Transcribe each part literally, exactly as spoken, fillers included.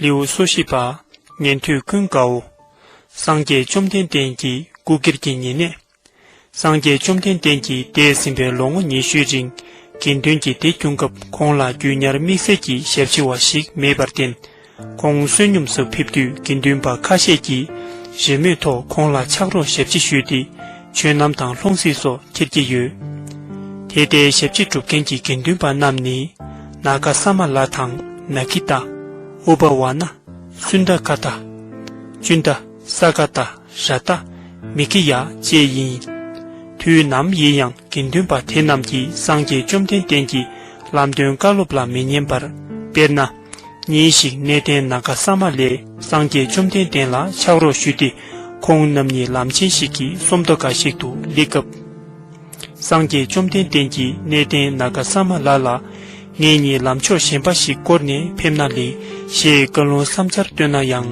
ལེའུ་སོ་བཞི་པ། ཉན་ཐོས་ཀུན་དགའ་བོ། སངས་རྒྱས་བཅོམ་ལྡན་འདས་ཀྱི་སྐུ་སྒེར་གྱི་ཉེ་གནས། སངས་རྒྱས་བཅོམ་ལྡན་འདས་ཀྱིས་འདས་ཟིན་པའི་ལོ་ངོ་ཉི་ཤུའི་རིང་དགེ་འདུན་གྱི་སྡེ་སྐྱོང་སྐབས་ཁོང་ལ་རྒྱུ་ཉར་དམིགས་བསལ་གྱི་ཞབས་ཕྱི་བ་ཞིག་མེད་པར་བརྟེན། ཁོང་བསོད་སྙོམས་སུ་ཕེབས་དུས་དགེ་འདུན་པ་ཁ་ཤས་ཀྱིས་རེས་མོས་ཐོག་ཁོང་ལ་ཕྱག་རོགས་ཞབས་ཕྱི་ཞུས་ཏེ་མཆོད་རྣམས་དང་སློང་རྩིས་སོགས་འཁྱེར་གྱི་ཡོད། དེ་ལྟའི་ཞབས་ཕྱི་སྒྲུབ་མཁན་གྱི་དགེ་འདུན་པ་རྣམས་ནི། ནཱ་ག་ས་མ་ལ་དང་ནཱ་ཁི་ཏ། ཨུ་པ་ཝ་ན། སུན་ད་ཀ་ཏ། ཅུན་ད། ས་ཀ་ཏ། ར་ཏ། མི་ཀི་ཡ་བཅས་ཡིན། དུས་ནམ་ཡིན་ཡང་དགེ་འདུན་པ་དེ་རྣམས་ཀྱིས་སངས་རྒྱས་བཅོམ་ལྡན་འདས་ཀྱི་ལམ་སྟོན་བཀའ་སློབ་ལ་མི་ཉན་པར། དཔེར་ན། ཉིན་ཞིག་གནས་བརྟན་ནཱ་ག་ས་མ་ལས་སངས་རྒྱས་བཅོམ་ལྡན་འདས་ལ་ཕྱག་རོགས་ཞུས་ཏེ་ཁོང་རྣམ་གཉིས་ལམ་ཆེན་ཞིག་གི་སོམ་མདོ་འགའ་ཞིག་ཏུ་སླེབས་སྐབས། སངས་རྒྱས་བཅོམ་ལྡན་འདས་ཀྱིས་གནས་བརྟན་ནཱ་ག་ས་མ་ལ་ལ། ངེད་གཉིས་ལམ་ཕྱོགས་གཞན་པ་ཞིག་བསྐོར་ནས་ཕེབས་ན་ལེགས་ཞེས་བཀའ་ལུང་བསམ་འཆར་བཏོན་ན་ཡང་།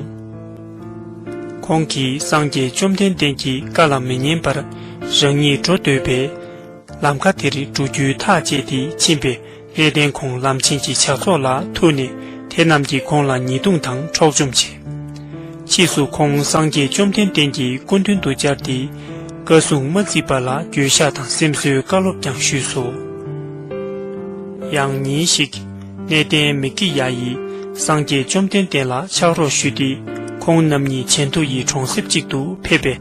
ཁོང་གིས་སངས་རྒྱས་བཅོམ་ལྡན་འདས་ཀྱི་བཀའ་ལ་མི་ཉན་པར་རང་ཉིད་འགྲོ་འདོད་པས། ལམ་ཁ་དེར་འགྲོ་རྒྱུའི་ཐག་བཅད་དེ་ཕྱིན་པས། གནས་བརྟན་ཁོང་ལམ་ཆེན་གྱི་ཇག་ཚོགས་ལ་ཐུག་ནས་དེ་རྣམས་ཀྱིས་ཁོང་ལ་ཉེས་རྡུང་དང་འཕྲོག་བཅོམ་བྱས། ཕྱིས་སུ་ཁོང་སངས་རྒྱས་བཅོམ་ལྡན་འདས་ཀྱི་སྐུ་མདུན་དུ་བཅར་ཏེ། བཀའ་གསུང་མ་བརྩིས་པ་ལ་འགྱོད་བཤགས་དང་སེམས་གསོའི་བཀའ་སློབ་ཀྱང་ཞུས་སོ། ཡང་ཉིན་ཞིག་གནས་བརྟན་མི་ཀི་ཡ་ཡིས་སངས་རྒྱས་བཅོམ་ལྡན་འདས་ལ་ཕྱག་རོགས་ཞུས་ཏེ། ཁོང་རྣམ་གཉིས་ཇན་ཏུ་ཡི་གྲོང་གསེབ་ཅིག་ཏུ་ཕེབས་པའི་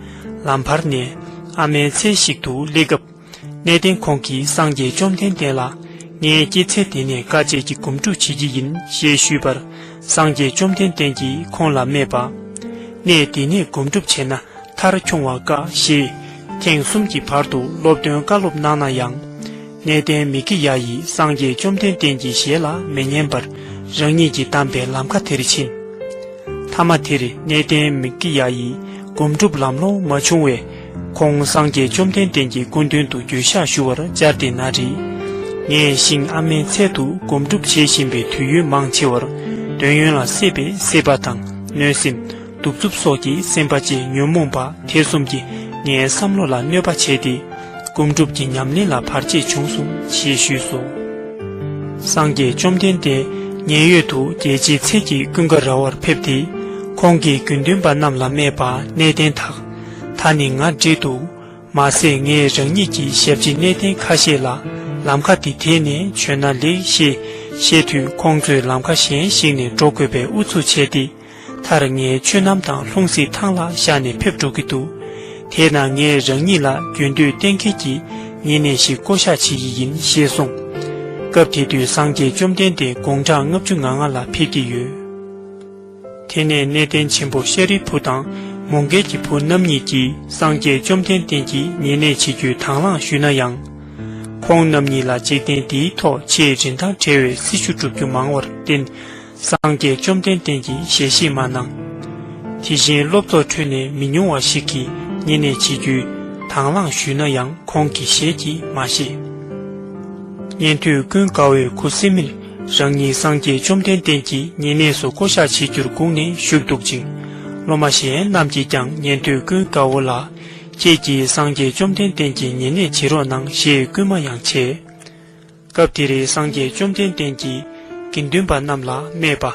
ལམ་བར་ནས་ཨ་མའི་མཚལ་ཞིག་ཏུ་སླེབས་སྐབས། གནས་བརྟན་ཁོང་གིས་སངས་རྒྱས་བཅོམ་ལྡན་འདས་ལ། ངའི་སྐྱེད་ཚལ་འདི་ནས་དཀའ་སྤྱད་ཀྱི་སྒོམ་སྒྲུབ་བྱེད་ཀྱི་ཡིན་ཞེས་ཞུས་པར། སངས་རྒྱས་བཅོམ་ལྡན་འདས་ཀྱིས་ཁོང་ལ་སྨྲས་པ། གནས་འདི་ནས་སྒོམ་སྒྲུབ་བྱས་ན་མཐར་འཁྱོངས་བ་དཀའ་ཞེས། ཐེངས་གསུམ་གྱི་བར་དུ་སློབ་སྟོན་བཀའ་སློབ་གནང་ན་ཡང་། གནས་བརྟན་མི་ཀི་ཡ་ཡིས་སངས་རྒྱས་བཅོམ་ལྡན་འདས་ཀྱི་ཞལ་ལ་མི་ཉན་པར། རང་ཉིད་ཀྱིས་བདམས་པའི་ལམ་ཁ་དེར་ཕྱིན། མཐའ་མ་དེར་གནས་བརྟན་མི་ཀི་ཡ་ཡིས་སྒོམ་སྒྲུབ་ལམ་ལྷོང་མ་བྱུང་བས། ཁོང་སངས་རྒྱས་བཅོམ་ལྡན་འདས་ཀྱི་སྐུ་མདུན་དུ་འགྱོད་བཤགས་ཞུ་བར་བཅར་ཏེ་ན་རེ། ངས་ཤིང་ཨ་མའི་ཚལ་དུ་སྒོམ་སྒྲུབ་བྱེད་བཞིན་པའི་དུས་ཡུན་མང་ཆེ་བར། འདོད་ཡོན་ལ་སྲེད་པའི་སྲེད་པ་དང་གནོད་སེམས། གདུག་རྩུབ་སོགས་ཀྱི་སེམས་པ་བཅས་ཉོན་མོངས་པ་དེ་གསུམ་གྱིས་ངའི་བསམ་བློ་ལ་གནོད་པ་བྱས་ཏེ། སྒོམ་སྒྲུབ་ཀྱི་ཉམས་ལེན་ལ་བར་ཆད་བྱུང་སོང་ཞེས་ཞུས་སོ། སངས་རྒྱས་བཅོམ་ལྡན་འདས་མཉན་ཡོད་དུ་རྒྱལ་བྱེད་ཚལ་གྱི་ཀུན་དགའ་ར་བར་ཕེབས་ཏེ། ཁོང་གིས་དགེ་འདུན་པ་རྣམས་ལ་སྨྲས་པ། གནས་བརྟན་དག་ད་ནི་ང་བྲེལ་འདུག་མ་ཟད་ངས་རང་ཉིད་ཀྱི་ཞབས་ཕྱི་གནས་བརྟན་ཁ་ཤས་ལ་ལམ་ཁ་འདི་དེད་ནས་བྱོན་ན་ལེགས་ཞེས་བཤད་དུས། ཁོང་ཚོས་ལམ་ཁ་གཞན་ཞིག་ནས་འགྲོ་དགོས་པའི་ཨུ་ཚུགས་བྱས་ཏེ། མཐར་ངའི་མཆོད་རྣམས་དང་ལྷུང་བཟེད་ཐང་ལ་བཞག་ནས་ཕེབས་འགྲོ་གི་འདུག་དེས་ན་ངས་རང་ཉིད་ལ་རྒྱུན་སྡོད་གཏན་འཁེལ་གྱི་ཉེ་གནས་ཤིག་བསྐོ་བཞག་བྱེད་ཀྱི་ཡིན་ཞེས་གསུངས། སྐབས་དེ་དུས་སངས་རྒྱས་བཅོམ་ལྡན་འདས་དགུང་གྲངས་ལྔ་བཅུ་ང་ལྔ་ལ་ཕེབས་ཀྱི་ཡོད། དེ་ནས་གནས་བརྟན་ཆེན་པོ་ཤཱ་རིའི་བུ་དང་མོའུ་འགལ་གྱི་བུ་རྣམ་གཉིས་ཀྱིས་སངས་རྒྱས་བཅོམ་ལྡན་འདས་ཀྱི་ཉེ་གནས་བྱེད་རྒྱུའི་དང་བླངས་ཞུས་ན་ཡང་། ཁོང་རྣམ་གཉིས་ལ་འཇིག་རྟེན་འདིའི་ཐོག་ཆེས་རིན་ཐང་བྲལ་བའི་སྲི་ཞུ་སྒྲུབ་རྒྱུ་མང་བར་བརྟེན། སངས་རྒྱས་བཅོམ་ལྡན་འདས་ཀྱིས་ཞལ་བཞེས་མ་གནང་། དེ་བཞིན་སློབ་ཚོགས་ཁྲོད་ནས་མི་ཉུང་བ་ཞིག་གིས་ཉེ་གནས་བྱེད་རྒྱུའི་དང་བླངས་ཞུས་ན་ཡང་ཁོང་གི་ཞལ་གྱིས་མ་བཞེས། ཉན་ཐོས་ཀུན་དགའ་བོས་ཁུ་སིམ་མེར་རང་ཉིད་སངས་རྒྱས་བཅོམ་ལྡན་འདས་ཀྱི་ཉེ་གནས་སུ་བསྐོ་བཞག་བྱེད་རྒྱུར་སྒུག་ནས་བཞུགས་འདུག་ཅིང་། སློབ་མ་གཞན་རྣམས་ཀྱིས་ཀྱང་ཉན་ཐོས་ཀུན་དགའ་བོ་ལ། ཁྱེད་ཀྱིས་སངས་རྒྱས་བཅོམ་ལྡན་འདས་ཀྱི་ཉེ་གནས་བྱེད་རོགས་གནང་ཞེས་སྐུལ་མ་ཡང་བྱས། སྐབས་དེར་སངས་རྒྱས་བཅོམ་ལྡན་འདས་ཀྱིས་དགེ་འདུན་པ་རྣམས་ལ་སྨྲས་པ།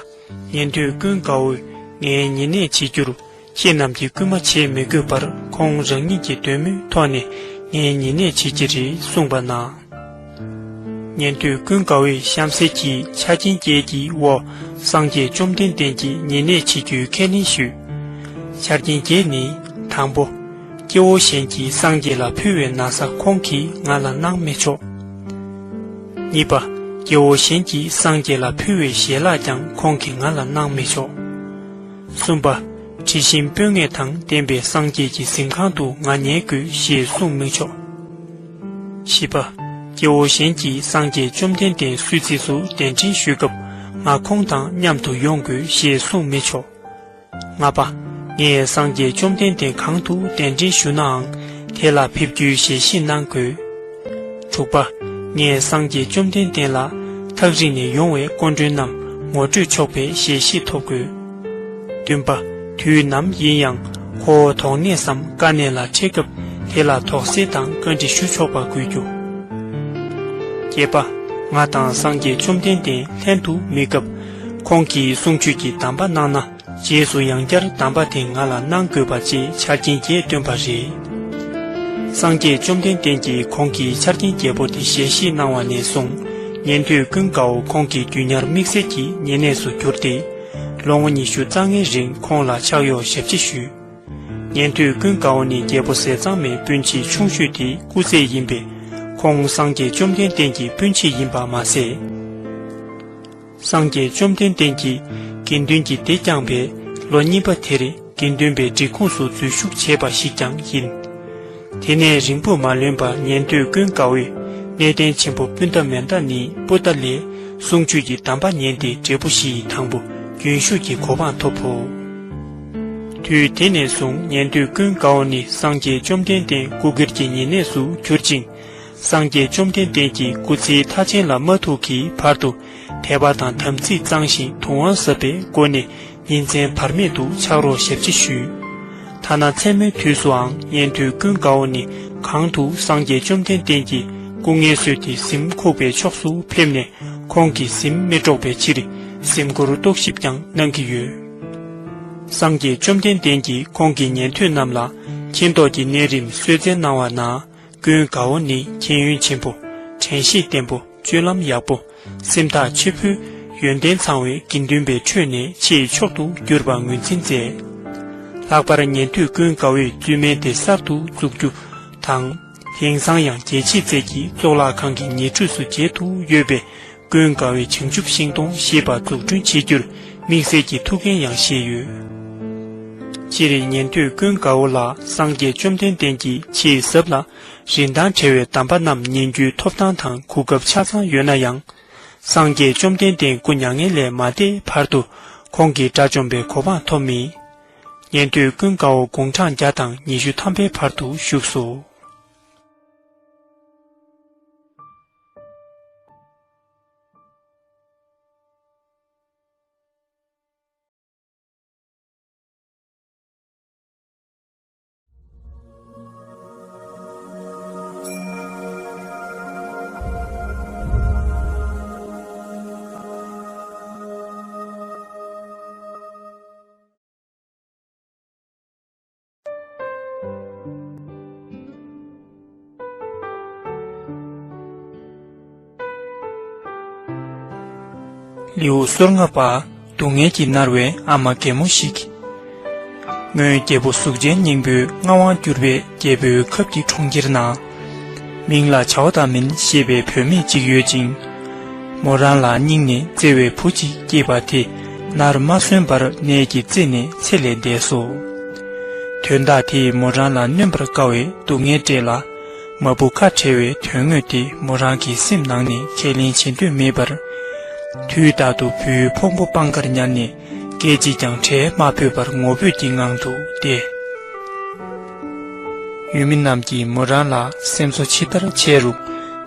ཉན་ཐོས་ཀུན་དགའ་བོས་ངའི་ཉེ་གནས་བྱེད་རྒྱུར་ཁྱེད་རྣམས་ཀྱིས་སྐུལ་མ་བྱེད་མི་དགོས་པར་ཁོང་རང་ཉིད་ཀྱི་འདོད་མོས་ཐོག་ནས་ངའི་ཉེ་གནས་བྱེད་ཀྱི་རེད་གསུངས་པ་ན། ཉན་ཐོས་ཀུན་དགའ་བོས་གཤམ་གསལ་གྱི་ཆ་རྐྱེན་བརྒྱད་ཀྱི་འོག་སངས་རྒྱས་བཅོམ་ལྡན་འདས་ཀྱི་ཉེ་གནས་བྱེད་རྒྱུའི་ཁས་ལེན་ཞུས། ཆ་རྐྱེན་བརྒྱད་ནི། དང་པོ། སྐྱེ་བོ་གཞན་གྱིས་སངས་རྒྱས་ལ་ཕུལ་བའི་ན་བཟའ་ཁོང་གིས་ང་ལ་གནང་མི་ཆོག་གཉིས་པ། སྐྱེ་བོ་གཞན་གྱིས་སངས་རྒྱས་ལ་ཕུལ་བའི་ཞལ་ལག་ཀྱང་ཁོང་གིས་ང་ལ་གནང་མི་ཆོག་གསུམ་པ། དྲི་ཞིམ་སྤོས་ངད་དང་ལྡན་པའི་སངས་རྒྱས་ཀྱི་གཟིམ་ཁང་དུ་ང་ཉལ་དགོས་ཞེས་གསུང་མི་ཆོག་བཞི་པ། སྐྱེ་བོ་གཞན་གྱིས་སངས་རྒྱས་བཅོམ་ལྡན་འདས་གསོལ་ཚིགས་སུ་གདན་འདྲེན་ཞུ་སྐབས་ང་ཁོང་དང་མཉམ་དུ་ཡོང་དགོས་ཞེས་གསུང་མི་ཆོག་ལྔ་པ། ངས་སངས་རྒྱས་བཅོམ་ལྡན་འདས་གང་དུ་གདན་འདྲེན་ཞུ་ནའང་དེ་ལ་ཕེབས་རྒྱུའི་ཞལ་བཞེས་གནང་དགོས། དྲུག་པ། ངས་སངས་རྒྱས་བཅོམ་ལྡན་འདས་ལ་ཐག་རིང་ནས་ཡོང་བའི་སྐུ་མགྲོན་རྣམས་ངོ་སྤྲོད་ཆོག་པའི་ཞལ་བཞེས་ཐོབ་དགོས། བདུན་པ། དུས་ནམ་ཡིན་ཡང་ཁོ་བོ་དོགས་གནས་སམ་དཀའ་གནས་ལ་འཕྲད་སྐབས་དེ་ལ་དོགས་སེལ་དང་བཀའ་འདྲི་ཞུ་ཆོག་པ་དགོས་རྒྱུ། བརྒྱད་པ། ང་དང་སངས་རྒྱས་བཅོམ་ལྡན་འདས་ལྷན་དུ་མེད་སྐབས་ ཁོང་གིས་གསུང་ཆོས་ཀྱི་གདམས་པ་གནང་ན། རྗེས་སུ་ཡང་བསྐྱར་གདམས་པ་དེ་ང་ལ་གནང་དགོས་པ་བཅས་ཆ་རྐྱེན་བརྒྱད་བཏོན་པ་རེད། སངས་རྒྱས་བཅོམ་ལྡན་འདས་ཀྱིས་ཁོང་གི་ཆ་རྐྱེན་བརྒྱད་པོ་དེ་ཞལ་བཞེས་གནང་བ་ནས་བཟུང་། ཉན་ཐོས་ཀུན་དགའ་བོ་ཁོང་གི་རྒྱུད་ཉར་དམིགས་བསལ་གྱི་ཉེ་གནས་སུ་གྱུར་ཏེ། ལོ་ངོ་ཉི་ཤུ་རྩ་ལྔའི་རིང་ཁོང་ལ་ཕྱག་གཡོག་ཞབས་ཕྱི་ཞུས། ཉན་ཐོས་ཀུན་དགའ་བོ་ནི་རྒྱལ་པོ་ཟས་གཙང་མའི་སྤུན་མཆེད་ཆུང་ཤོས་དེའི་སྐུ་ཚེ་ཡིན་པས། ཁོང་སངས་རྒྱས་བཅོམ་ལྡན་འདས་ཀྱི་སྤུན་མཆེད་ཡིན་པ་མ་ཟད། སངས་རྒྱས་བཅོམ་ལྡན་འདས་ཀྱིས་དགེ་འདུན་གྱི་སྡེ་བསྐྱངས་པའི་ལོ་གཉིས་པ་དེར་དགེ་འདུན་པའི་སྒྲིག་ཁོངས་སུ་འཛུལ་ཞུགས་བྱས་པ་ཞིག་ཀྱང་ཡིན། དེ་ནས་རིང་པོ་མ་ལོན་པར་ཉན་ཐོས་ཀུན་དགའ་བོས་གནས་བརྟན་ཆེན་པོ་པུན་ད་མན་ད་ནི་པུ་ཏ་ལའི་གསུང་ཆོས་ཀྱི་གདམས་པ་ཉན་ཏེ་འབྲས་བུ་བཞི་ཡི་དང་པོ་རྒྱུན་ཞུགས་ཀྱི་གོ་འཕང་ཐོབ་བོ། དུས་དེ་ནས་བཟུང་ཉན་ཐོས་ཀུན་དགའ་བོ་ནི་སངས་རྒྱས་བཅོམ་ལྡན་འདས་སྐུ་སྒེར་གྱི་ཉེ་གནས་སུ་གྱུར་ཅིང་། སངས་རྒྱས་བཅོམ་ལྡན་འདས་ཀྱིས་སྐུ་ཚེའི་མཐའ་ཅན་ལ་མ་ཐུག་གི་བར་དུ་དད་པ་དང་དམ་ཚིག་གཙང་ཞིང་དུང་བ་ཟབ་པའི་སྒོ་ནས་ཉིན་མཚན་བར་མེད་དུ་ཕྱག་རོགས་ཞབས་ཕྱི་ཞུས། ཐ་ན་མཚན་མོའི་དུས་སུའང་ཉན་ཐོས་ཀུན་དགའ་བོ་ནི་གང་དུ་སངས་རྒྱས་བཅོམ་ལྡན་འདས་ཀྱི་སྐུ་ངལ་གསོས་ཏེ་གཟིམ་ཁུག་པའི་ཕྱོགས་སུ་ཕེབས་ནས་ཁོང་གི་གཟིམ་མི་དཀྲོག་པའི་ཕྱིར་གཟིམ་སྐོར་རྟོག་ཞིབ་ཀྱང་གནང་གི་ཡོད། སངས་རྒྱས་བཅོམ་ལྡན་འདས་ཀྱིས་ཁོང་གི་ཉན་ཐོས་རྣམས་ལ་མཁྱེན་རྟོགས་ཀྱི་གནས་རིམ་གསོལ་སྩལ་གནང་བ་ན། ཀུན་དགའ་བོ་ནི་མཁྱེན་ཡོན་ཆེན་པོ། དྲན་ཤེས་བརྟན་པོ། སྤྱོད་ལམ་ཡག་པོ། སེམས་ཐག་ཆོད་པོ། ཡོན་ཏན་ཚང་བའི་དགེ་འདུན་པའི་ཁྲོད་ནས་ཆེས་མཆོག་ཏུ་གྱུར་པ་ངོས་འཛིན་མཛད། ལྷག་པར་ཉན་ཐོས་ཀུན་དགའ་བོས་བཙུན་མའི་སྡེ་གསར་དུ་འཛུགས་རྒྱུ་དང་། དེང་སང་ཡང་རྒྱལ་བྱེད་རྩལ་གྱི་གཙུག་ལག་ཁང་གི་ཉེ་འཁྲིས་སུ་མཇལ་དུ་ཡོད་པའི་ཀུན་དགའ་བོའི་བྱང་ཆུབ་ཤིང་སྡོང་ཞེས་པ་འཛུགས་སྐྲུན་བྱེད་རྒྱུར་དམིགས་བསལ་གྱི་ཐུགས་འགན་ཡང་བཞེས་ཡོད། སྤྱིར་ཉན་ཐོས་ཀུན་དགའ་བོ་ལ་སངས་རྒྱས་བཅོམ་ལྡན་འདས་ཀྱི་ཆེས་ཟབ་ལ་རིན་ཐང་བྲལ་བའི་གདམས་པ་རྣམས་ཉན་རྒྱུའི་ཐོབ་ཐང་དང་གོ་སྐབས་ཆ་ཚང་ཡོད་ན་ཡང་། སངས་རྒྱས་བཅོམ་ལྡན་འདས་སྐུ་མྱ་ངན་ལས་མ་འདས་བར་དུ་ཁོང་གིས་དགྲ་བཅོམ་པའི་གོ་འཕང་ཐོབ་མེད། ཉན་ཐོས་ཀུན་དགའ་བོ་དགུང་གྲངས་བརྒྱ་དང་ཉི་ཤུ་ཐམ་པའི་བར་དུ་བཞུགས་སོ། ལེའུ་སོ་ལྔ་པ། སྡུག་བསྔལ་གྱིས་མནར་བའི་ཨ་མ་རྒན་མོ་ཞིག་སྔོན་རྒྱལ་པོ་གཟུགས་ཅན་སྙིང་པོའི་མངའ་དབང་གྱུར་པའི་རྒྱལ་པོའི་ཁབ་ཀྱི་གྲོང་ཁྱེར་ན། མིང་ལ་ཇའོ་ཏ་མིན་ཞེས་པའི་བུད་མེད་ཅིག་ཡོད་ཅིང་། མོ་རང་ལ་སྙིང་ནས་བརྩེ་བའི་བུ་གཅིག་སྐྱེས་པ་དེ་ནར་མ་སོན་པར་ནད་ཀྱིས་གཙེས་ནས་ཚེ་ལས་འདས་སོ། དོན་དག་དེས་མོ་རང་ལ་གནོན་པར་དཀའ་བའི་སྡུག་བསྔལ་སྤྲད་ལ། མ་བུ་ཁ་བྲལ་བའི་དོན་དངོས་དེ་མོ་རང་གི་སེམས་ནང་ནས་ཁས་ལེན་བྱེད་འདོད་མེད་པར། དུས་རྟག་ཏུ་བུའི་ཕུང་པོ་སྤང་ཁར་ཉར་ནས་སྐད་ཅིག་ཀྱང་བྲལ་མ་ཕོད་པར་ངོ་བོས་ཀྱི་ངང་དུ་བསྡད། ཡུལ་མི་རྣམས་ཀྱིས་མོ་རང་ལ་སེམས་གསོ་ཇི་ལྟར་བྱས་རུང་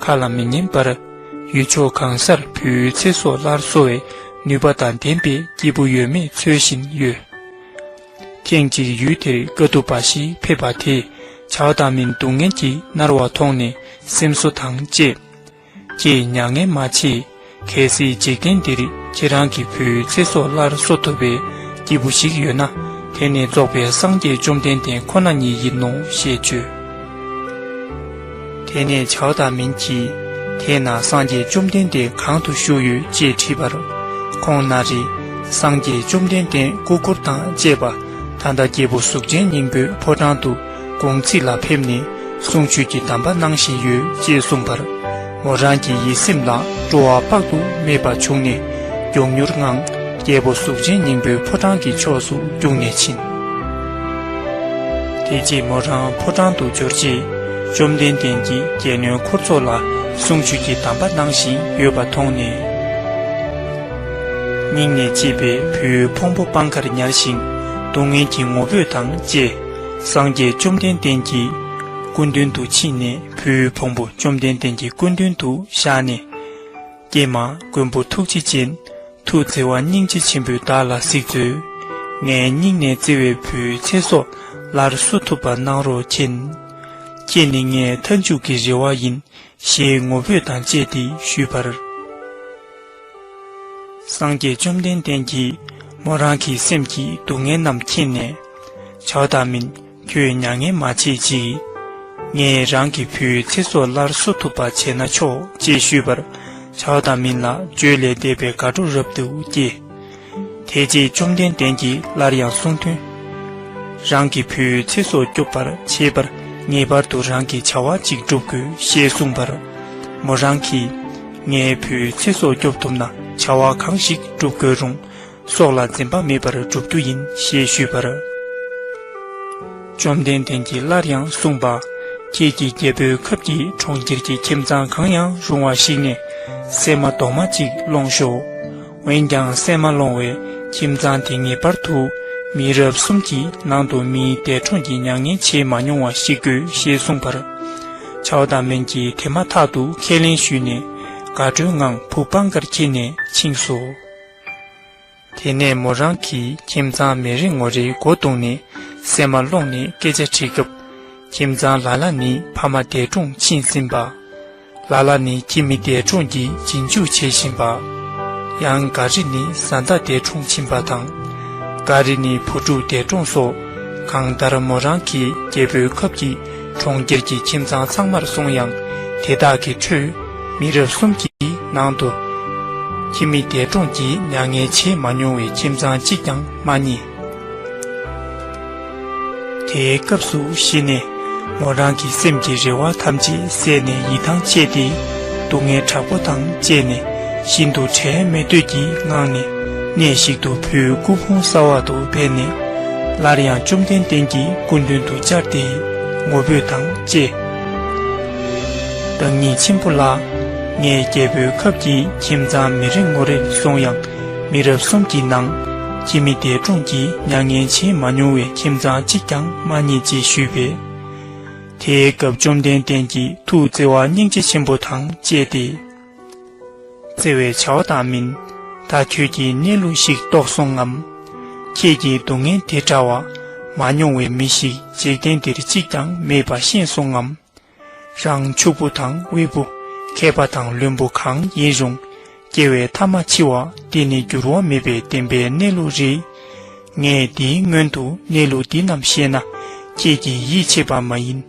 ཁ་ལ་མི་ཉན་པར། ཡུལ་ཕྱོགས་གང་སར་བུའི་ཚེ་སྲོག་སླར་གསོ་བའི་ནུས་པ་དང་ལྡན་པའི་སྐྱེས་བུ་ཡོད་མེད་འཚོལ་བཞིན་ཡོད། ཐེངས་གཅིག་ཡུལ་དེར་དཀའ་ཐུབ་པ་ཞིག་ཕེབས་པ་དེས་ཇའོ་ཏ་མིན་སྡུག་བསྔལ་གྱིས་མནར་བ་མཐོང་ནས་སེམས་གསོ་དང་བཅས། ཁྱེད་མྱ་ངན་མ་བྱེད། གལ་སྲིད་འཇིག་རྟེན་འདིར་ཁྱེད་རང་གི་བུའི་ཚེ་སྲོག་སླར་གསོ་ཐུབ་པའི་སྐྱེས་བུ་ཞིག་ཡོད་ན། དེ་ནི་རྫོགས་པའི་སངས་རྒྱས་བཅོམ་ལྡན་འདས་ཁོ་ན་ཉིད་ཡིན་ནོ་ཞེས་བརྗོད། དེ་ནས་ཇའོ་ཏ་མིན་གྱིས། དེས་ན་སངས་རྒྱས་བཅོམ་ལྡན་འདས་གང་དུ་བཞུགས་ཡོད་ཅེས་དྲིས་པར། ཁོང་ན་རེ། སངས་རྒྱས་བཅོམ་ལྡན་འདས་སྐུ་འཁོར་དང་བཅས་པ་ད་ལྟ་རྒྱལ་པོ་གཟུགས་ཅན་སྙིང་པོའི་ཕོ་བྲང་དུ་དགོང་ཚིགས་ལ་ཕེབས་ནས་གསུང་ཆོས་ཀྱི་གདམས་པ་གནང་བཞིན་ཡོད་ཅེས་གསུངས་པར། མོ་རང་གི་ཡིད་སེམས་ལ་སྤྲོ་བ་དཔག་ཏུ་མེད་པ་བྱུང་ནས་མགྱོགས་མྱུར་ངང་རྒྱལ་པོ་གཟུགས་ཅན་སྙིང་པོའི་ཕོ་བྲང་གི་ཕྱོགས་སུ་རྒྱུགས་ནས་ཕྱིན། དེ་རྗེས་མོ་རང་ཕོ་བྲང་དུ་འབྱོར་རྗེས། བཅོམ་ལྡན་འདས་ཀྱིས་རྒྱལ་བློན་འཁོར་ཚོགས་ལ་གསུང་ཆོས་ཀྱི་གདམས་པ་གནང་བཞིན་ཡོད་པ་མཐོང་ནས། སྙིང་ནས་གཅེས་པའི་བུའི་ཕུང་པོ་སྤང་ཁར་ཉར་ཞིང་སྡུག་བསྔལ་གྱི་ངོ་བོས་དང་བཅས། སངས་རྒྱས་བཅོམ་ལྡན་འདས་ཀྱི་སྐུ་མདུན་དུ་ཕྱིན་ནས་བུའི་ཕུང་པོ་བཅོམ་ལྡན་འདས་ཀྱི་སྐུ་མདུན་དུ་བཞག་ནས། ཀྱེ་མ་མགོན་པོ་ཐུགས་རྗེ་ཅན། ཐུགས་བརྩེ་བ་སྙིང་རྗེ་ཆེན་པོས་བདག་ལ་གཟིགས་མཛོད། ངའི་སྙིང་ནས་བརྩེ་བའི་བུའི་ཚེ་སྲོག་སླར་གསོ་ཐུབ་པ་གནང་རོགས་མཁྱེན། ཁྱེད་ནི་ངའི་མཐའ་མཇུག་གི་རེ་བ་ཡིན། ཞེས་ངོ་བོས་དང་བཅས་ཏེ་ཞུས་པར། སངས་རྒྱས་བཅོམ་ལྡན་འདས་ཀྱིས་མོ་རང་གི་སེམས་ཀྱི་སྡུག་བསྔལ་རྣམས་མཁྱེན་ནས། བྱའོ་བདག་མིན། ཁྱོད་མྱ་ངན་མ་བྱེད་ཅིག་ངས་རང་གི་བུའི་ཚེ་སྲོག་སླར་གསོ་ཐུབ་པ་བྱས་ན་ཆོག་ཅེས་ཞུས་པར། བྱའོ་བདག་མིན་ལ་བརྗོད་ལས་འདས་པའི་དགའ་སྤྲོ་རབ་ཏུ་སྐྱེས། དེ་རྗེས་བཅོམ་ལྡན་འདས་ཀྱིས་སླར་ཡང་གསུངས་དོན། རང་གི་བུའི་ཚེ་སྲོག་སྐྱོབ་པར་བྱེད་པར་ངེས་པར་དུ་རང་གིས་བྱ་བ་གཅིག་བསྒྲུབ་དགོས་ཞེས་གསུངས་པར། མོ་རང་གིས། ངའི་བུའི་ཚེ་སྲོག་སྐྱོབ་ཐུབ་ན་བྱ་བ་གང་ཞིག་བསྒྲུབ་དགོས་རུང་། སྲོག་ལ་འཛེམ་པ་མེད་པར་བསྒྲུབ་རྒྱུ་ཡིན་ཞེས་ཞུས་པར། བཅོམ་ལྡན་འདས་ཀྱིས་སླར་ཡང་གསུངས་པ། ཁྱེད་ཀྱིས་རྒྱལ་པོའི་ཁབ་ཀྱི་གྲོང་ཁྱེར་གྱི་ཁྱིམ་ཚང་གང་ཡང་རུང་བ་ཞིག་ནས་སྲན་མ་རྡོག་མ་གཅིག་སློང་ཤོག་འོན་ཀྱང་སྲན་མ་སློང་བའི་ཁྱིམ་ཚང་དེ་ངེས་པར་དུ་མི་རབས་གསུམ་གྱི་ནང་དུ་མིའི་འདས་གྲོངས་ཀྱི་མྱ་ངན་བྱེད་མ་མྱོང་བ་ཞིག་དགོས་ཞེས་གསུངས་པར། བྱའོ་བདག་མིན་གྱིས་དེ་མ་ཐག་ཏུ་ཁས་ལེན་ཞུས་ནས་དགའ་སྤྲོའི་ངང་བུ་སྤང་ཁར་འཁྱེར་ནས་ཕྱིན་སོ། དེ་ནས་མོ་རང་གིས་ཁྱིམ་ཚང་མི་རེ་ངོ་རེའི་སྒོ་བརྡུངས་ནས་སྲན་མ་སློང་ནས་སྐད་ཆ་དྲིས་སྐབས། ཁྱིམ་ཚང་ལ་ལ་ནི་ཕ་མ་འདས་གྲོངས་ཕྱིན་ཟིན་པ། ལ་ལ་ནི་ཁྱིམ་མི་འདས་གྲོངས་ཀྱི་རྗེས་འཇུག་བྱེད་བཞིན་པ། ཡང་འགའ་རེ་ནི་བཟའ་ཟླ་འདས་གྲོངས་ཕྱིན་པ་དང་། འགའ་རེ་ནི་བུ་ཕྲུག་འདས་གྲོངས་སོགས། གང་ལྟར་མོ་རང་གིས་རྒྱལ་པོའི་ཁབ་ཀྱི་གྲོང་ཁྱེར་གྱི་ཁྱིམ་ཚང་ཚང་མར་སོང་ཡང་། དེ་དག་གི་ཁྲོད་མི་རབས་གསུམ་གྱི་ནང་དུ་ཁྱིམ་མི་འདས་གྲོངས་ཀྱི་མྱ་ངན་བྱེད་མ་མྱོང་བའི་ཁྱིམ་ཚང་གཅིག་ཀྱང་མ་རྙེད། དེའི་སྐབས་སུ་གཞི་ནས་མོ་རང་གི་སེམས་ཀྱི་རེ་བ་ཐམས་ཅད་ཟད་ནས་ཡིད་ཐང་ཆད་དེ། སྡུག་བསྔལ་དྲག་པོ་དང་བཅས་ནས་ཤིན་ཏུ་ཁྲེལ་མེད་འདོད་ཀྱི་ངང་ནས་གནས་ཤིག་ཏུ་བུའི་སྐུ་ཕུང་གསར་བ་དུ་སྦས་ནས། སླར་ཡང་བཅོམ་ལྡན་འདས་ཀྱི་སྐུ་མདུན་དུ་བཅར་ཏེ་ངུ་འབོད་དང་བཅས། བདག་ཉིད་ཆེན་པོ་ལགས། ངས་རྒྱལ་པོའི་ཁབ་ཀྱི་ཁྱིམ་ཚང་མི་རེ་ངོ་རེར་སོང་ཡང་མི་རབས་གསུམ་གྱི་ནང་ཁྱིམ་མི་འདས་གྲོངས་ཀྱི་མྱ་ངན་བྱེད་མ་མྱོང་བའི་ཁྱིམ་ཚང་གཅིག་ཀྱང་མ་རྙེད་ཅེས་ཞུས་པས། དེའི་སྐབས་བཅོམ་ལྡན་འདས་ཀྱིས་ཐུགས་བརྩེ་བ་སྙིང་རྗེ་ཆེན་པོ་དང་བཅས་ཏེ། བརྩེ་བའི་བྱ་བ་དང་མིན། ད་ཁྱོད་ཀྱིས་གནས་ལུགས་ཤིག་རྟོགས་སོང་ངམ། ཁྱེད་ཀྱིས་སྡུག་བསྔལ་དེ་འདྲ་བ་མ་མྱོང་བའི་མི་ཞིག་འཇིག་རྟེན་འདིར་གཅིག་ཀྱང་མེད་པ་ཤེས་སོང་ངམ། རང་ཕྱུག་པོ་དང་དབུལ་པོ། མཁས་པ་དང་བླུན་པོ་གང་ཡིན་རུང་། སྐྱེ་བའི་མཐའ་མ་འཆི་བ་འདི་ནི་འགྱུར་བ་མེད་པའི་བདེན་པའི་གནས་ལུགས་རེད། ངས་འདིའི་སྔོན་དུ་གནས་ལུགས་འདི་རྣམས་ཤེས་ན་ཁྱེད་ཀྱིས་ཡིད་ཆེས་པ་མ་ཡིན།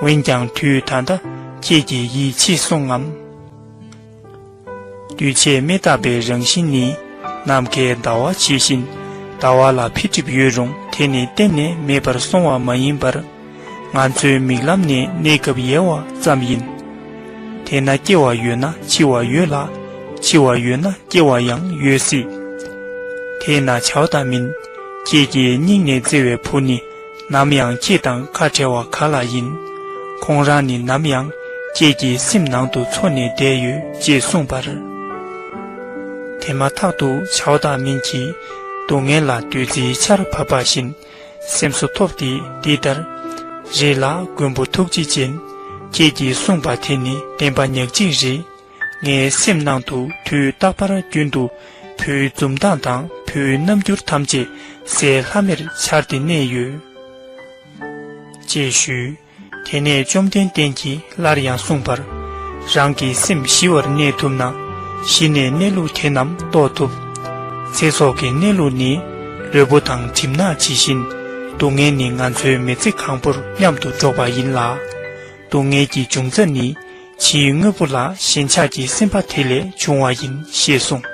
འོན་ཀྱང་དུས་ད་ལྟ་ཁྱེད་ཀྱིས་ཡིད་ཆེས་སོང་ངམ། འདུས་བྱས་མི་རྟག་པའི་རང་བཞིན་ནི། ནམ་མཁའི་ཟླ་བ་ཇི་བཞིན་ཟླ་བ་ལ་འཕེལ་འགྲིབ་ཡོད་རུང་དེ་ནི་གཏན་ནས་མེད་པར་སོང་བ་མ་ཡིན་པར། ང་ཚོའི་མིག་ལམ་ནས་གནས་སྐབས་ཡལ་བ་ཙམ་ཡིན། དེས་ན་སྐྱེ་བ་ཡོད་ན་འཆི་བ་ཡོད་ལ། འཆི་བ་ཡོད་ན་སྐྱེ་བ་ཡང་ཡོད་སྲིད། དེས་ན་བྱའོ་བདག་མིན། ཁྱེད་ཀྱི་སྙིང་ནས་བརྩེ་བའི་བུ་ནི། ནམ་ཡང་ཁྱེད་དང་ཁ་བྲལ་བ་ག་ལ་ཡིན། ཁོང་རང་ནི་ནམ་ཡང་ཁྱེད་ཀྱི་སེམས་ནང་དུ་འཚོ་ནས་བསྡད་ཡོད་ཅེས་གསུངས་པར། དེ་མ་ཐག་ཏུ་བྱའོ་བདག་མིན་གྱིས་སྡུག་བསྔལ་ལ་བདུད་རྩིའི་ཆར་བབས་པ་བཞིན་སེམས་གསོ་ཐོབ་སྟེ་འདི་ལྟར། རེད་ལ་མགོན་པོ་ཐུགས་རྗེ་ཅན། ཁྱེད་ཀྱིས་གསུངས་པ་དེ་ནི་བདེན་པ་ཉག་གཅིག་རེད། ངའི་སེམས་ནང་དུ་དུས་རྟག་པར་རྒྱུན་དུ་བུའི་འཛུམ་མདངས་དང་བུའི་རྣམ་འགྱུར་ཐམས་ཅད་སྲས་ལྷམ་མེར་འཆར་ཏེ་གནས་ཡོད། ཅེས་ཞུས། དེ་ནས་བཅོམ་ལྡན་འདས་ཀྱིས་སླར་ཡང་གསུངས་པར། རང་གི་སེམས་ཞི་བར་གནས་ཐུབ་ན། གཞི་ནས་གནས་ལུགས་དེ་རྣམས་རྟོགས་ཐུབ། ཚེ་སྲོག་གི་གནས་ལུགས་ནི། ལུས་པོ་དང་གྲིབ་ནག་ཇི་བཞིན། སྡུག་བསྔལ་ནི་ང་ཚོའི་མི་ཚེ་གང་པོར་མཉམ་དུ་འགྲོགས་པ་ཡིན་ལ། སྡུག་བསྔལ་གྱི་འབྱུང་རྩ་ནི་ཕྱིའི་དངོས་པོ་ལ་ཞེན་ཆགས་ཀྱི་སེམས་པ་དེ་ལས་བྱུང་བ་ཡིན་ཞེས་གསུངས།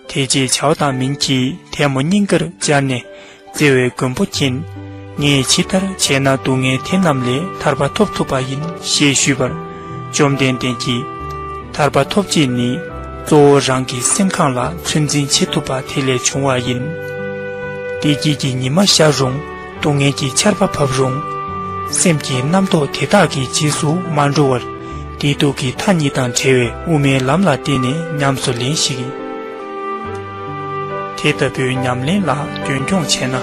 དེ་རྗེས་བྱའོ་དང་མིན་གྱིས་ཐལ་མོ་སྙིང་གར་སྦྱར་ནས་བརྩེ་བའི་མགོན་པོ་མཁྱེན། ངས་ཇི་ལྟར་བྱས་ན་སྡུག་བསྔལ་དེ་རྣམས་ལས་ཐར་པ་ཐོབ་ཐུབ་པ་ཡིན་ཞེས་ཞུས་པར། བཅོམ་ལྡན་འདས་ཀྱིས། ཐར་པ་ཐོབ་ཅེས་ནི་གཙོ་བོ་རང་གི་སེམས་ཁམས་ལ་ཚོད་འཛིན་བྱེད་ཐུབ་པ་དེ་ལས་བྱུང་བ་ཡིན། བདེ་སྐྱིད་ཀྱི་ཉི་མ་ཤར་རུང་། སྡུག་བསྔལ་གྱི་ཆར་པ་བབས་རུང་། སེམས་ཀྱི་རྣམ་རྟོག་དེ་དག་གི་རྗེས་སུ་མ་འགྲོ་བར། བདེ་སྡུག་གི་མཐའ་གཉིས་དང་བྲལ་བའི་དབུ་མའི་ལམ་ལ་བརྟེན་ནས་ཉམས་སུ་ལེན་ཞིག། དེ་ལྟ་བུའི་ཉམས་ལེན་ལ་རྒྱུན་འཁྱོངས་བྱས་ན།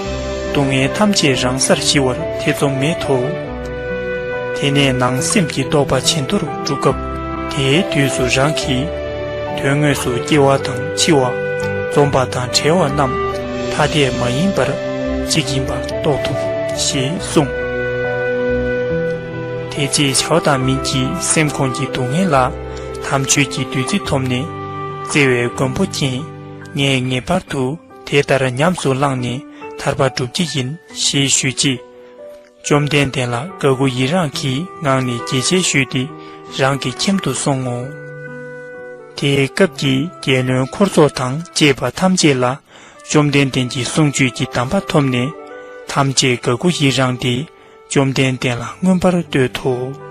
སྡུག་བསྔལ་ཐམས་ཅད་རང་སར་ཞི་བར་ཐེ་ཚོམ་མེད་དོ། དེ་ནས་ནང་སེམས་ཀྱི་རྟོགས་པ་ཇེ་མཐོར་འགྲོ་སྐབས། དེའི་དུས་སུ་རང་གིས། དོན་དངོས་སུ་སྐྱེ་བ་དང་འཆི་བ། འཛོམས་པ་དང་བྲལ་བ་རྣམས་ཐ་དད་མ་ཡིན་པར་གཅིག་ཡིན་པ་རྟོགས་ཐུབ་ཞེས་གསུངས། དེ་རྗེས་བྱའོ་དང་མིན་གྱིས་སེམས་ཁོང་གི་སྡུག་བསྔལ་ལ་དམ་ཆོས་ཀྱི་བདུད་རྩི་འཐོབ་ནས། བརྩེ་བའི་མགོན་པོ་མཁྱེན། ངས་ངེས་པར་དུ་དེ་ལྟར་ཉམས་སུ་བླངས་ནས་ཐར་པ་བསྒྲུབ་ཀྱི་ཡིན་ཞེས་ཞུས་རྗེས། བཅོམ་ལྡན་འདས་ལ་དགའ་མགུ་ཡི་རངས་ཀྱི་ངང་ནས་དགྱེས་ཆེ་ཞུས་ཏེ་རང་གི་ཁྱིམ་དུ་སོང་ངོ་། དེའི་སྐབས་ཀྱི་རྒྱལ་བློན་འཁོར་ཚོགས་དང་བཅས་པ་ཐམས་ཅད་ལ་བཅོམ་ལྡན་འདས་ཀྱི་གསུང་ཆོས་ཀྱི་གདམས་པ་ཐོབ་ནས་ཐམས་ཅད་དགའ་མགུ་ཡི་རངས་ཏེ་བཅོམ་ལྡན་འདས་ལ་མངོན་པར་བསྟོད་དོ།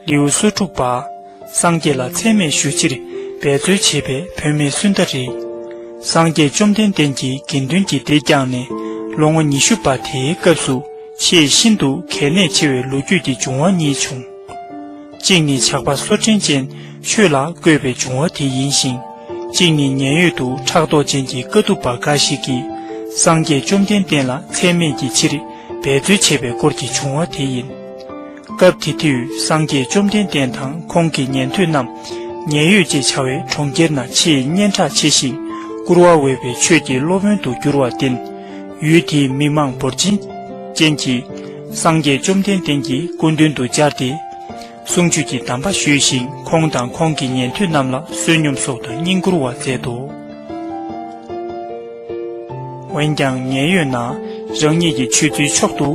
ལེའུ་སོ་དྲུག་པ། སངས་རྒྱས་ལ་མཚན་སྨད་ཞུ་ཕྱིར་འབད་རྩོལ་བྱེད་པའི་བུད་མེད་སུནྡ་རི། སངས་རྒྱས་བཅོམ་ལྡན་འདས་ཀྱི་དགེ་འདུན་གྱི་སྡེ་བསྐྱངས་ནས་ལོ་ངོ་ཉི་ཤུ་པ་དེའི་སྐབས་སུ་ཆེས་ཤིན་ཏུ་གལ་གནད་ཆེ་བའི་ལོ་རྒྱུས་ཀྱི་འབྱུང་བ་གཉིས་བྱུང་། གཅིག་ནི་ཇག་པ་སོར་ཕྲེང་ཅན་ཆོས་ལ་བཀོད་པའི་འབྱུང་བ་དེ་ཡིན་ཞིང་། གཅིག་ནི་མཉན་ཡོད་དུ་ཕྲག་དོག་ཅན་གྱི་དཀའ་ཐུབ་པ་འགའ་ཞིག་གིས་སངས་རྒྱས་བཅོམ་ལྡན་འདས་ལ་མཚན་སྨད་ཀྱི་ཕྱིར་འབད་རྩོལ་བྱས་པའི་སྐོར་གྱི་འབྱུང་བ་དེ་ཡིན། སྐབས་དེ་དུས་སངས་རྒྱས་བཅོམ་ལྡན་འདས་དང་ཁོང་གི་ཉན་ཐོས་རྣམས་མཉན་ཡོད་ཅེས་བྱ་བའི་གྲོང་ཁྱེར་ན་ཆེས་སྙན་གྲགས་ཆེ་ཞིང་བཀུར་བ་འོས་པའི་ཆོས་ཀྱི་སློབ་དཔོན་དུ་གྱུར་བར་བརྟེན། ཡུལ་དེའི་མི་མང་འབོར་ཆེན་ཅན་གྱིས་སངས་རྒྱས་བཅོམ་ལྡན་འདས་ཀྱི་སྐུ་མདུན་དུ་བཅར་ཏེ། གསུང་ཆོས་ཀྱི་གདམས་པ་ཞུས་ཤིང་ཁོང་དང་ཁོང་གི་ཉན་ཐོས་རྣམས་ལ་བསོད་སྙོམས་སོགས་དང་བསྙེན་བཀུར་བ་མཛད་དོ། འོན་ཀྱང་མཉན་ཡོད་ན་རང་ཉིད་ཀྱི་ཆོས་ཚུལ་མཆོག་ཏུ་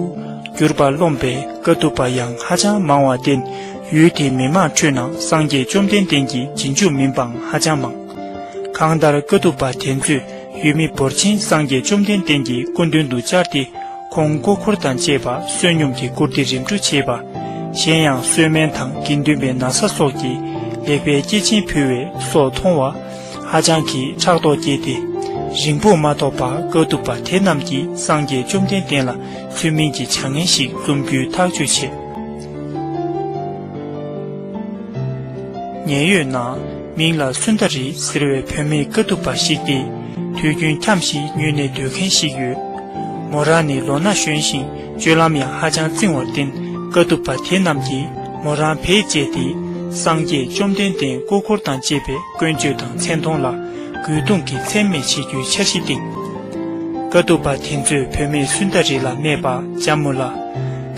གྱུར་པར་རློམ་པའི་དཀའ་ཐུབ་པ་ཡང་ཧ་ཅང་མང་བར་བརྟེན། ཡུལ་དེའི་མི་མང་ཁྲོད་ན་སངས་རྒྱས་བཅོམ་ལྡན་འདས་ཀྱི་རྗེས་འཇུག་མིན་པའང་ཧ་ཅང་མང་། གང་ལྟར་དཀའ་ཐུབ་པ་དེ་ཚོས་ཡུལ་མི་འབོར་ཆེན་སངས་རྒྱས་བཅོམ་ལྡན་འདས་ཀྱི་སྐུ་མདུན་དུ་བཅར་ཏེ། ཁོང་མགོ་འཁོར་དང་བཅས་པ་བསོད་སྙོམས་ཀྱི་བཀུར་སྟི་རིམ་གྲོ་བྱེད་པ། གཞན་ཡང་གསོལ་སྨན་དང་དགེ་འདུན་པའི་ན་བཟའ་སོགས་ཀྱི་ལེགས་པའི་སྐྱེས་ཆེན་ཕུལ་བའི་སོགས་མཐོང་བ། ཧ་ཅང་གིས་ཕྲག་དོག་སྐྱེས་ཏེ། རིང་པོ་མ་ཐོགས་པར་དཀའ་ཐུབ་པ་དེ་རྣམས་ཀྱིས་སངས་རྒྱས་བཅོམ་ལྡན་འདས་ལ་ཚུལ་མིན་གྱི་བྱ་ངན་ཞིག་རྩོམ་རྒྱུའི་ཐག་གཅོད་བྱས། མཉན་ཡོད་ན་མིང་ལ་སུན་དར་རི་ཟེར་བའི་བུད་མེད་དཀའ་ཐུབ་པ་ཞིག་སྟེ། དུས་རྒྱུན་འཁྱམས་ཤིང་ཉུལ་ནས་སྡོད་མཁན་ཞིག་ཡོད། མོ་རང་ནི་ལོ་ན་གཞོན་ཞིང་སྤྱོད་ལམ་ཡང་ཧ་ཅང་རྩིང་བར་བརྟེན། དཀའ་ཐུབ་པ་དེ་རྣམས་ཀྱིས་མོ་རང་བེད་སྤྱད་དེ། སངས་རྒྱས་བཅོམ་ལྡན་འདས་སྐུ་འཁོར་དང་བཅས་པའི་བཀོན་སྤྱོད་དང་མཚན་མཐོང་ལ་རྒོལ་རྡུང་གིས་མཚན་སྨད་བྱེད་རྒྱུའི་འཆར་གཞི་བཏིང་། དཀའ་ཐུབ་པ་དེ་ཚོས་བུད་མེད་སུན་དར་རི་ལ་སྨྲས་པ། ལྕམ་མོ་ལགས།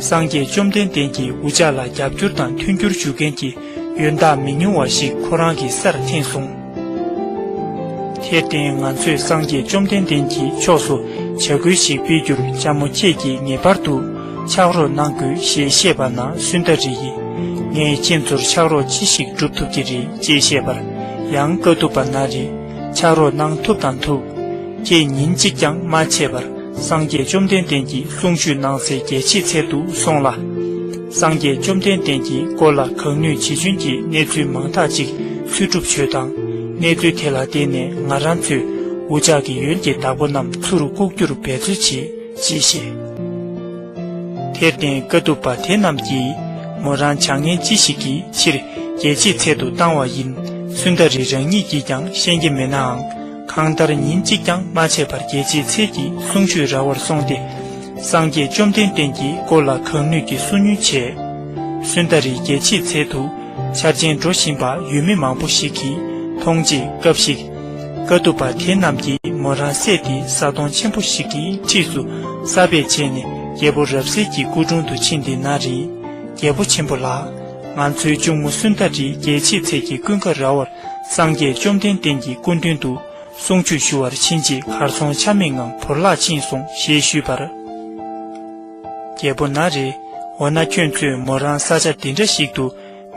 སངས་རྒྱས་བཅོམ་ལྡན་འདས་ཀྱི་འུ་ཅག་ལ་རྒྱབ་སྐྱོར་དང་མཐུན་འགྱུར་ཞུ་མཁན་གྱི་ཡོན་བདག་མི་ཉུང་བ་ཞིག་ཁོ་རང་གི་སར་འཐེན་སོང་། དེར་བརྟེན་ང་ཚོས་སངས་རྒྱས་བཅོམ་ལྡན་འདས་ཀྱི་ཕྱོགས་སུ་བྱ་འགུལ་ཞིག་སྤེལ་རྒྱུར་ལྕམ་མོ་ཁྱེད་ཀྱིས་ངེས་པར་དུ་ཕྱག་རོགས་གནང་དགོས་ཞེས་བཤད་པ་ན། སུན་དར་རི་ཡིས། ངས་ཁྱེད་ཚོར་ཕྱག་རོགས་ཅི་ཞིག་སྒྲུབ་ཐུབ་ཀྱི་རེད་ཅེས་བཤད་པར། ཡང་དཀའ་ཐུབ་པ་ན་རེ། ཕྱག་རོགས་གནང་ཐུབ་དང་ཐུབ། ཁྱེད་ཉིན་གཅིག་ཀྱང་མ་ཆད་པར་སངས་རྒྱས་བཅོམ་ལྡན་འདས་ཀྱིས་གསུང་ཆོས་གནང་སའི་རྒྱལ་ཆེའི་ཚལ་དུ་སོང་ལ། སངས་རྒྱས་བཅོམ་ལྡན་འདས་ཀྱི་སྐོར་ལ་གང་ནུས་ཇི་བྱུང་གིས་གནས་ཚུལ་མང་དག་ཅིག་འཚོལ་སྒྲུབ་བྱོས་དང་། གནས་ཚུལ་དེ་ལ་བརྟེན་ནས་ང་རང་ཚོས་འུ་ཅག་གི་ཡོན་གྱི་བདག་པོ་རྣམས་ཚུར་བཀུག་རྒྱུར་འབད་རྩོལ་བྱེད། ཅེས་བཤད། དེར་བརྟེན་དཀའ་ཐུབ་པ་དེ་རྣམས་ཀྱིས་མོ་རང་བྱ་ངན་ཅི་ཞིག་གི་ཕྱིར་རྒྱལ་ཆེའི་ཚལ་དུ་བཏང་བ་ཡིན། སུན་དར་རི་རང་ཉིད་ཀྱིས་ཀྱང་ཤེས་ཀྱི་མེད་ནའང་། གང་ལྟར་ཉིན་གཅིག་ཀྱང་མ་ཆད་པར་རྒྱལ་ཆེའི་ཚལ་གྱི་གསུང་ཆོས་ར་བར་སོང་སྟེ། སངས་རྒྱས་བཅོམ་ལྡན་འདས་ཀྱི་སྐོར་ལ་གང་ནུས་ཀྱིས་སུན་ཉུལ་བྱས། སུན་དར་རིའི་རྒྱལ་ཆེའི་ཚལ་དུ་འཆར་ཅན་འགྲོ་བཞིན་པ་ཡུལ་མི་མང་པོ་ཞིག་གིས་མཐོང་རྗེས་སྐབས་ཤིག་དཀའ་ཐུབ་པ་དེ་རྣམས་ཀྱིས་མོ་རང་བསད་དེ་ས་དོང་ཆེན་པོ་ཞིག་གི་འཁྲིས་སུ་ས་སྦས་བྱས་ནས་རྒྱལ་པོ་རབ་གསལ་གྱི་སྐུ་དྲུང་དུ་ཕྱིན་ཏེ་ན་རེ། རྒྱལ་པོ་ཆེན་པོ་ལགས། ང་ཚོའི་གཅུང་མོ་སུན་དར་རིས་རྒྱལ་ཆེའི་ཚལ་གྱི་ཀུན་དགའ་ར་བར་སངས་རྒྱས་བཅོམ་ལྡན་འདས་ཀྱི་སྐུ་མདུན་དུ་གསུང་ཆོས་ཞུ་བར་ཕྱིན་རྗེས་གར་སོང་ཆ་མེད་ངང་བོར་བརླག་ཕྱིན་སོང་ཞེས་ཞུས་པར། རྒྱལ་པོ་ན་རེ། འོ་ན་ཁྱོད་ཚོས་མོ་རང་ས་ཆ་འདི་འདྲ་ཞིག་ཏུ་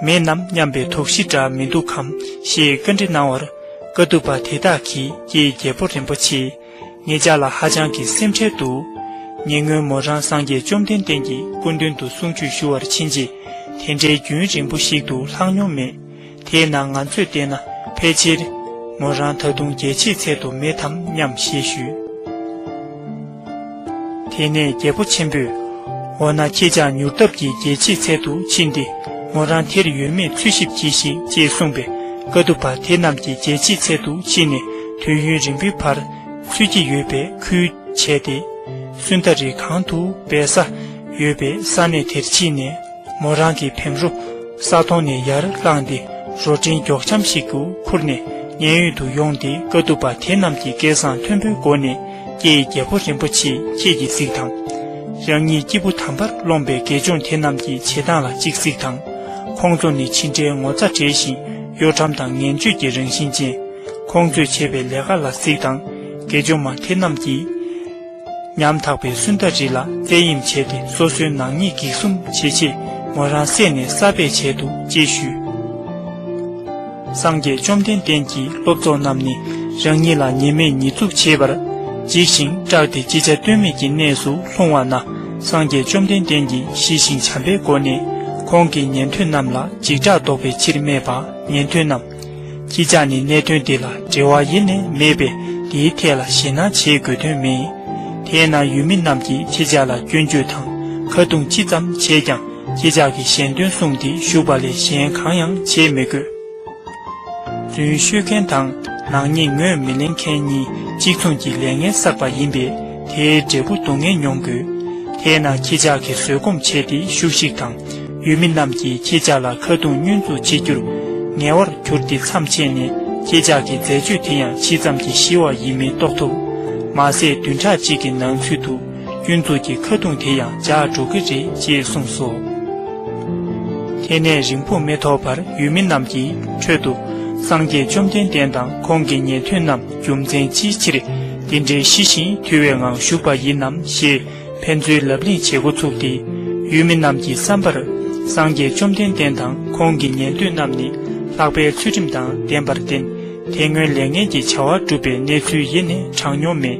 མེད་ནམ་སྙམ་པའི་དོགས་གཞི་འདྲ་མི་འདུག་གམ་ཞེས་བཀའ་འདྲི་གནང་བར། དཀའ་ཐུབ་པ་དེ་དག་གིས་ཀྱེ་རྒྱལ་པོ་རིན་པོ་ཆེ། ངེད་ཅག་ལ་ཧ་ཅང་གི་སེམས་ཁྲལ་འདུག་ཉེ་སྔོན་མོ་རང་སངས་རྒྱས་བཅོམ་ལྡན་འདས་ཀྱི་སྐུ་མདུན་དུ་གསུང་ཆོས་ཞུ་བར་ཕྱིན་རྗེས་དེ་འདྲའི་རྒྱུན་རིང་པོ་ཞིག་ཏུ་ལྷག་མྱོང་མེད། དེས་ན་ང་ཚོས་བལྟས་ན་ཕལ་ཆེར་མོ་རང་ད་དུང་རྒྱལ་ཆེའི་ཚལ་དུ་མེད་དམ་སྙམ་ཞེས་ཞུས། དེ་ནས་རྒྱལ་པོ་ཆེན་པོས། འོ་ན་ཁྱེད་ཅག་མྱུར་སྟབས་ཀྱིས་རྒྱལ་ཆེའི་ཚལ་དུ་ཕྱིན་ཏེ་མོ་རང་དེར་ཡོད་མེད་འཚོལ་ཞིབ་གྱིས་ཤིག་ཅེས་གསུངས་པས། དཀའ་ཐུབ་པ་དེ་རྣམས་ཀྱིས་རྒྱལ་ཕྱི་ཚལ་དུ་ཕྱིན་ནས་དུས་ཡུན་རིང་པོའི་བར་ཚུད་ཀྱི་ཡོད་པའི་ཁུལ་བྱས་ཏེ། སུན་དཱ་རི་གང་དུ་སྦས་ས་ཡོད་པའི་ས་གནས་དེར་ཕྱིན་ནས། མོ་རང་གི་བེམ་རོ་ས་དོང་ནས་ཡར་བླངས་ཏེ། རོ་ཕྲན་མགྱོགས་འཆམ་ཞིག་ཏུ་ཁུར་ནས་མཉན་ཡོད་དུ་ཡོང་སྟེ། དཀའ་ཐུབ་པ་དེ་རྣམས་ཀྱིས་སྐད་གསང་མཐོན་པོའི་སྒོ་ནས། ཀྱེ་རྒྱལ་པོ་རིན་པོ་ཆེ། ཁྱེད་ཀྱིས་གཟིགས་དང་། རང་ཉིད་སྐྱེས་བུ་དམ་པར་རློམ་པའི་དགེ་སྦྱོང་དེ་རྣམས་ཀྱི་བྱེད་སྟངས་ལ་ཅིག་གཟིགས་དང་། ཁོང་ཚོ་ནི་ཇི་འདྲའི་ངོ་ཚ་བྲལ་ཞིང་གཡོ་ཁྲམ་དང་ངན་སྤྱོད་ཀྱི་རང་བཞིན་ཅན། ཁོང་ཚོས་བྱེད་པའི་ལས་ཀ་ལ་གཟིགས་དང་། དགེ་སྦྱོང་མ་དེ་རྣམས་ཀྱིས་ཉམ་ཐག་པའི་སུན་དཱ་རི་ལ་བཙན་གཡེམ་བྱས་ཏེ། སོ་སོའི་ནག་ཉེས་འགེབས་སྲུང་བྱེད་ཆེད་མོ་རང་བསད་ནས་གསར་སྦས་བྱས་འདུག་ཅེས་ཞུས། སངས་རྒྱས་བཅོམ་ལྡན་འདས་ཀྱི་སློབ་ཚོགས་རྣམས་ནི་རང་ཉིད་ལ་ཉེས་མེད་ཉེས་འཛུགས་བྱེད་པར་འཇིགས་ཤིང་སྐྲག་སྟེ་ཅི་བྱ་གཏོལ་མེད་ཀྱི་གནས་སུ་ལྷུང་བ་ན། སངས་རྒྱས་བཅོམ་ལྡན་འདས་ཀྱིས་ཞི་ཞིང་བྱམས་པའི་སྒོ་ནས་ཁོང་གི་ཉན་ཐོས་རྣམས་ལ་འཇིགས་སྐྲག་བཟློག་པའི་ཕྱིར་སྨྲས་པ། ཉན་ཐོས་རྣམས། ཁྱེད་ཅག་ནི་གནད་དོན་འདི་ལ་འབྲེལ་བ་ཡེ་ནས་མེད་པས། འདིའི་ཐད་ལ་ཞེད་སྣང་བྱེད་དགོས་དོན་མེད། དེས་ན་ཡུལ་མི་རྣམས་ཀྱིས་ཁྱེད་ཅག་ལ་སྐྱོན་བརྗོད་དང་ཁ་རྡུང་ཅི་ཙམ་བྱས་ཀྱང་། ཁྱེད་ཅག་གིས་གཞན་དོན་བསྲུངས་ཏེ་བཞུགས་པ་ལས་གཞན་གང་ཡང་བྱེད་མི་དགོས། རྫུན་ཤོད་མཁན་དང་ནག་ཉེས་ངོས་མི་ལེན་མཁན་གཉིས་གཅིག་མཚུངས་ཀྱི་ལས་ངན་བསགས་པ་ཡིན་པས། དེའི་འབྲས་བུ་སྡུག་བསྔལ་མྱོང་དགོས། དེས་ན་ཁྱེད་ཅག་གིས་བཟོད་སྒོམ་བྱས་ཏེ་བཞུགས་ཤིག་དང་། ཡུལ་མི་རྣམས་ཀྱིས་ཁྱེད་ཅག་ལ་ཁ་རྡུང་བསྙོན་འཛུགས་བྱེད་རྒྱུར་ངལ་བར་གྱུར་ཏེ་མཚམས་ཆད་ནས། ཁྱེད་ཅག་གི་མཛད་སྤྱོད་དེ་ཡང་ཇི་ཙམ་གྱིས་ཞི་བ་ཡིན་མིན་རྟོགས་ཐུབ། མ་ཟད་བདུན་ཕྲག་གཅིག་གི་ནང་ཚུད་དུ་སྐྱོན་འཛུགས་ཀྱི་ཁ་རྡུང་དེ་ཡང་འཇགས་འགྲོ་གི་རེད་ཅེས་གསུངས་སོ། དེ་ནས་རིང་པོ་མི་ཐོགས་པར་ཡུལ་མི་རྣམས་ཀྱི་ཁྲོད་དུ་སངས་རྒྱས་བཅོམ་ལྡན་འདས་དང་ཁོང་གི་ཉན་ཐོས་རྣམས་རྒྱུ་མཚན་ཅིའི་ཕྱིར་དེ་འདྲའི་ཞི་ཞིང་དུལ་བའི་ངང་བཞུགས་པ་ཡིན་ནམ་ཞེས། ཕན་ཚུན་ལབ་གླེང་བྱེད་འགོ་ཚུགས་ཏེ། ཡུལ་མི་རྣམས་ཀྱི་བསམ་པར། སངས་རྒྱས་བཅོམ་ལྡན་འདས་དང་ཁོང་གི་ཉན་ཐོས་རྣམས་ནི་ལྷག་པའི་ཚུལ་ཁྲིམས་དང་ལྡན་པར་བརྟེན། དེ་སྔོན་ལས་ངན་གྱི་བྱ་བ་བསྒྲུབས་པའི་གནས་ཚུལ་ཡེ་ནས་དྲངས་མྱོང་མེད།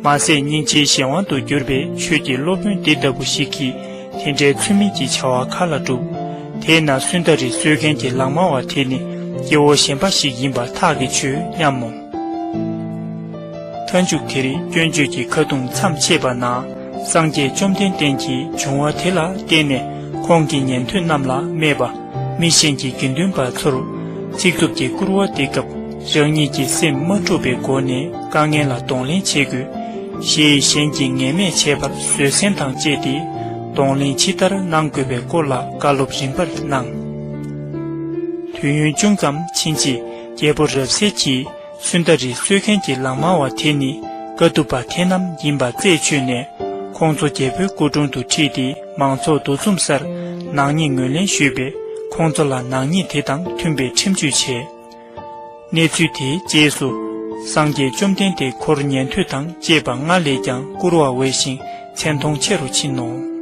མ་ཟད་སྙིང་རྗེའི་གཞན་དབང་དུ་གྱུར་པའི་ཆོས་ཀྱི་སློབ་དཔོན་འདི་ལྟ་བུ་ཞིག་གིས་དེ་འདྲའི་ཚུལ་མིན་གྱི་བྱ་བ་ག་ལ་བསྒྲུབ། དེས་ན་སུན་ད་རི་གསོད་མཁན་གྱི་ལག་དམར་བ་དེ་ནི་སྐྱེ་བོ་གཞན་པ་ཞིག་ཡིན་པ་ཐག་གིས་ཆོད་སྙམ་མོ། མཐའ་མཇུག་དེར་སྐྱོན་བརྗོད་ཀྱི་ཁ་རྡུང་མཚམས་ཆད་པ་ན། སངས་རྒྱས་བཅོམ་ལྡན་འདས་ཀྱིས་བྱུང་བ་དེ་ལ་བརྟེན་ནས་ཁོང་གི་ཉན་ཐོས་རྣམས་ལ་སྨྲས་པ། མི་གཞན་གྱི་དགེ་འདུན་པ་ཚོར་ཚིག་རྩུབ་ཀྱི་སྐུར་བ་འདེབས་སྐབས། རང་ཉིད་ཀྱི་སེམས་མ་འཁྲུགས་པའི་སྒོ་ནས་དཀའ་ངལ་ལ་གདོང་ལེན་བྱེད་དགོས། ཞེས་གཞན་གྱིས་ངན་སྨྲས་བྱས་པར་བཟོད་བསྲན་དང་བཅས་ཏེ་གདོང་ལེན་ཇི་ལྟར་གནང་དགོས་པའི་སྐོར་ལ་བཀའ་སློབ་རིམ་པར་གནང་། དུས་ཡུན་ཅུང་ཙམ་ཕྱིན་རྗེས་རྒྱལ་པོ་རབ་གསལ་གྱིས། སུན་ད་རི་གསོད་མཁན་གྱི་ལག་དམར་བ་དེ་ནི་དཀའ་ཐུབ་པ་དེ་རྣམས་ཡིན་པ་རྩད་ཆོད་ནས། ཁོང་ཚོ་རྒྱལ་པོའི་སྐུ་དྲུང་དུ་ཁྲིད་དེ་མང་ཚོགས་འདུ་འཛོམས་སར་ནག་ཉེས་ངོས་ལེན་ཞུས་པས། ཁོང་ཚོ་ལ་ནག་ཉེས་དེ་དང་མཐུན་པའི་ཁྲིམས་གཅོད་བྱས། གནས་ཚུལ་དེའི་རྗེས་སུ། སངས་རྒྱས་བཅོམ་ལྡན་འདས་འཁོར་ཉན་ཐོས་དང་བཅས་པ་སྔར་ལས་ཀྱང་བཀུར་བ་འོས་ཤིང་མཚན་མཐོང་ཆེ་རུ་ཕྱིན་ནོ།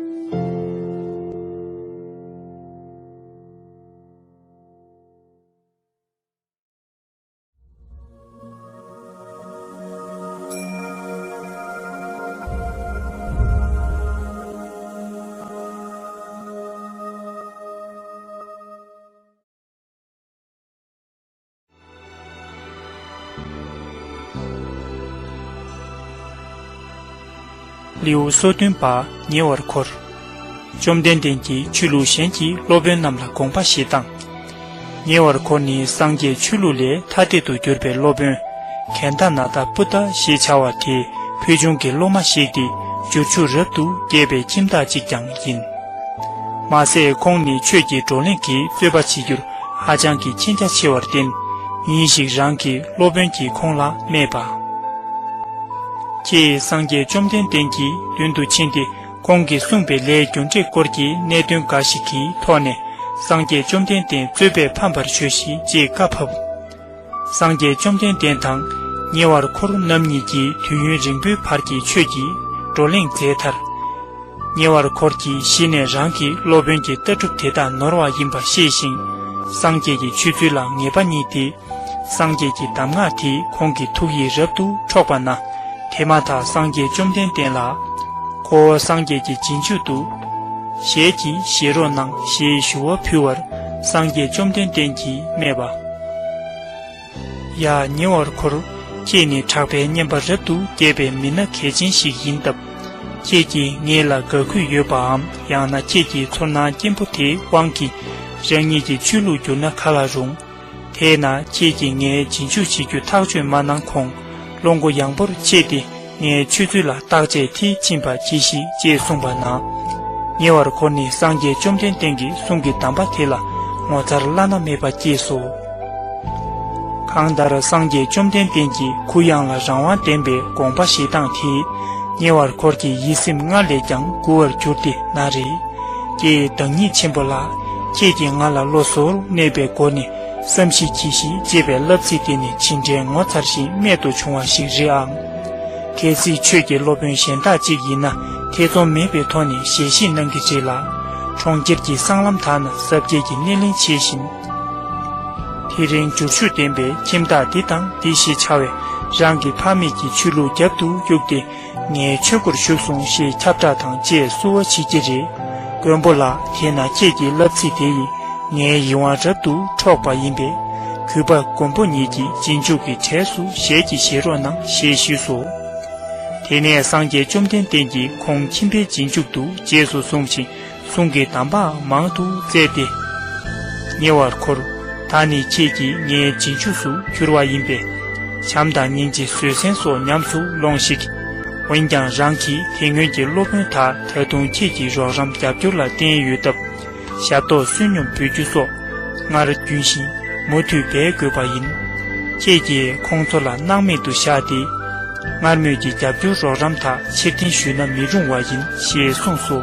ལེའུ་སོ་བདུན་པ། ཉེ་བར་འཁོར། བཅོམ་ལྡན་འདས་ཀྱིས་ཆོས་ལུགས་གཞན་གྱི་སློབ་དཔོན་རྣམས་ལ་དགོངས་པ་བཞེས་སྟངས། ཉེ་བར་འཁོར་ནི་སངས་རྒྱས་ཆོས་ལུགས་ལས་ཐ་དད་དུ་གྱུར་པའི་སློབ་དཔོན། གན་ད་ན་ད་པུ་ཏ་ཞེས་བྱ་བ་དེའི་ཕུལ་བྱུང་གི་སློབ་མ་ཞིག་སྟེ། བྱུར་ཆུ་རབ་ཏུ་རྒྱས་པའི་ཁྱིམ་བདག་ཅིག་ཀྱང་ཡིན། མ་ཟད་ཁོང་ནི་ཆོས་ཀྱི་བགྲོ་གླེང་གི་རྩོད་པ་བྱེད་རྒྱུར་ཧ་ཅང་གི་མཁྱེན་རྒྱ་ཆེ་བར་བརྟེན། ཉིན་ཞིག་རང་གི་སློབ་དཔོན་གྱིས་ཁོང་ལ་སྨྲས་པ། ཁྱེད་སངས་རྒྱས་བཅོམ་ལྡན་འདས་ཀྱི་མདུན་དུ་ཕྱིན་ཏེ། ཁོང་གིས་གསུངས་པའི་ལས་རྒྱུ་འབྲས་སྐོར་གྱི་གནད་དོན་འགའ་ཞིག་གི་ཐོག་ནས། སངས་རྒྱས་བཅོམ་ལྡན་འདས་རྩོད་པས་ཕམ་པར་བྱོས་ཤིག་ཅེས་བཀའ་ཕབ། སངས་རྒྱས་བཅོམ་ལྡན་འདས་དང་ཉེ་བར་འཁོར་རྣམ་གཉིས་ཀྱིས་དུས་ཡུན་རིང་པོའི་བར་གྱི་ཆོས་ཀྱི་བགྲོ་གླེང་མཛད་མཐར། ཉེ་བར་འཁོར་གྱིས་གཞི་ནས་རང་གི་སློབ་དཔོན་གྱི་ལྟ་གྲུབ་དེ་དག་ནོར་བ་ཡིན་པ་ཤེས་ཤིང་། སངས་རྒྱས་ཀྱི་ཆོས་ཚུལ་ལ་ངེས་པ་རྙེད་དེ། སངས་རྒྱས་ཀྱི་གདམས་ངག་དེས་ཁོང་གི་ཐུགས་ཡིད་རབ་ཏུ་འཕྲོག་པ་ན། དེ་མ་ཐག་སངས་རྒྱས་བཅོམ་ལྡན་འདས་ལ། ཁོ་བོ་སངས་རྒྱས་ཀྱི་རྗེས་འཇུག་ཏུ། ཞལ་གྱིས་བཞེས་རོགས་གནང་ཞེས་ཞུ་བ་ཕུལ་བར། སངས་རྒྱས་བཅོམ་ལྡན་འདས་ཀྱིས་སྨྲས་པ། ཡ་ཉེ་བར་འཁོར། ཁྱེད་ནི་གྲགས་པའི་བསྙེན་པ་རབ་ཏུ་རྒྱས་པའི་མི་སྣ་གལ་ཆེན་ཞིག་ཡིན་སྟབས། ཁྱེད་ཀྱིས་ངེད་ལ་དགའ་གུས་ཡོད་པའམ། ཡང་ན་ཁྱེད་ཀྱི་ཚོར་སྣང་སྐྱེན་པོ་དེའི་དབང་གིས་རང་ཉིད་ཀྱི་ཆོས་ལུགས་བསྒྱུར་ན་ག་ལ་རུང་། དེས་ན་ཁྱེད་ཀྱིས་ངའི་རྗེས་འཇུག་བྱེད་རྒྱུ་ཐག་གཅོད་མ་གནང་གོང་། བློ་མགོ་ཡངས་པོར་ཕྱེས་ཏེ་ངའི་ཆོས་ཚུལ་ལ་བརྟག་དཔྱད་མཐིལ་ཕྱིན་པ་གྱིས་ཤིག་ཅེས་གསུངས་པ་ན། ཉེ་བར་འཁོར་ནི་སངས་རྒྱས་བཅོམ་ལྡན་འདས་ཀྱི་གསུང་གི་གདམས་པ་དེ་ལ་ངོ་མཚར་བླ་ན་མེད་པ་སྐྱེས་སོ། གང་ལྟར་སངས་རྒྱས་བཅོམ་ལྡན་འདས་ཀྱིས་གུ་ཡངས་ལ་རང་དབང་ལྡན་པའི་དགོངས་པ་བཞེས་སྟངས་དེས་ཉེ་བར་འཁོར་གྱི་ཡིད་སེམས་སྔར་ལས་ཀྱང་མགུ་བར་གྱུར་ཏེ་ན་རེ། ཀྱེ་བདག་ཉིད་ཆེན་པོ་ལགས། ཁྱེད་ཀྱིས་ང་ལ་བློ་གཟུར་གནས་པའི་སྒོ་ནས་བསམ་ཤེས་གྱིས་ཤིག་ཅེས་པའི་བསླབ་ཚིག་དེ་ནི་ཇི་འདྲའི་ངོ་མཚར་ཞིང་རྨད་དུ་བྱུང་བ་ཞིག་རེད་ཨང་། གལ་སྲིད་ཁྱོད་ཀྱི་སློབ་དཔོན་གཞན་དག་ཅིག་ཡིན་ན་ཐེ་ཚོམ་མེད་པའི་ཐོག་ནས་ཞལ་བཞེས་གནང་གི་རེད་ལ། གྲོང་ཁྱེར་གྱི་སྲང་ལམ་དག་ན་ཟབ་རྒྱས་ཀྱི་སྣེ་ལེན་བྱེད་བཞིན། དེ་རིང་འབྱོར་ཕྱུག་ལྡན་པའི་ཁྱིམ་བདག་འདི་དང་འདི་ཞེས་བྱ་བའི་རང་གི་ཕ་མེས་ཀྱི་ཆོས་ལུགས་རྒྱབ་ཏུ་གཡུགས་ཏེ། ངའི་ཆོས་སྒོར་ཞུགས་སོང་ཞེས་ཁྱབ་བསྒྲགས་དང་བཅས་བསུ་བ་བྱེད་ཀྱི་རེད། མགོན་པོ་ལགས། དེས་ན་ཁྱེད་ཀྱི་བསླབ་ཚིག་དེ་ཡིས་ངའི་ཡིད་དབང་རབ་ཏུ་འཕྲོག་པ་ཡིན་པས། གུས་པ་མགོན་པོ་ཉིད་ཀྱི་རྗེས་འཇུག་གི་གྲས་སུ་ཞལ་གྱིས་བཞེས་རོགས་གནང་ཞེས་ཞུས་སོ། དེ་ནས་སངས་རྒྱས་བཅོམ་ལྡན་འདས་ཀྱིས་ཁོང་ཁྱིམ་པའི་རྗེས་འཇུག་ཏུ་རྗེས་སུ་བཟུང་ཞིང་གསུང་གི་གདམས་པའང་མང་དུ་བསྩལ་ཏེ། ཉེ་བར་འཁོར། ད་ནི་ཁྱེད་ཀྱིས་ངའི་རྗེས་འཇུག་སུ་གྱུར་བ་ཡིན་པས། བྱམས་དང་སྙིང་རྗེ་བཟོད་བསྲན་སོགས་ཉམས་སུ་ལོངས་ཤིག་འོན་ཀྱང་རང་གིས་དེ་སྔོན་གྱི་སློབ་དཔོན་དག་ད་དུང་ཁྱེད་ཀྱི་རོགས་རམ་རྒྱབ་སྐྱོར་ལ་བརྟེན་ཡོད་སྟབས། ཞབས་ཏོག་བསོད་སྙོམས་འབུལ་རྒྱུ་སོགས་སྔར་རྒྱུན་བཞིན་མུ་མཐུད་འབད་དགོས་པ་ཡིན། ཁྱེད་ཀྱིས་ཁོང་ཚོ་ལ་སྣང་མེད་དུ་བཞག་སྟེ། སྔར་མོས་ཀྱི་རྒྱབ་སྐྱོར་རོགས་རམ་དག་ཕྱིར་འཐེན་ཞུས་ན་མི་རུང་བ་ཡིན་ཞེས་གསུངས་སོ།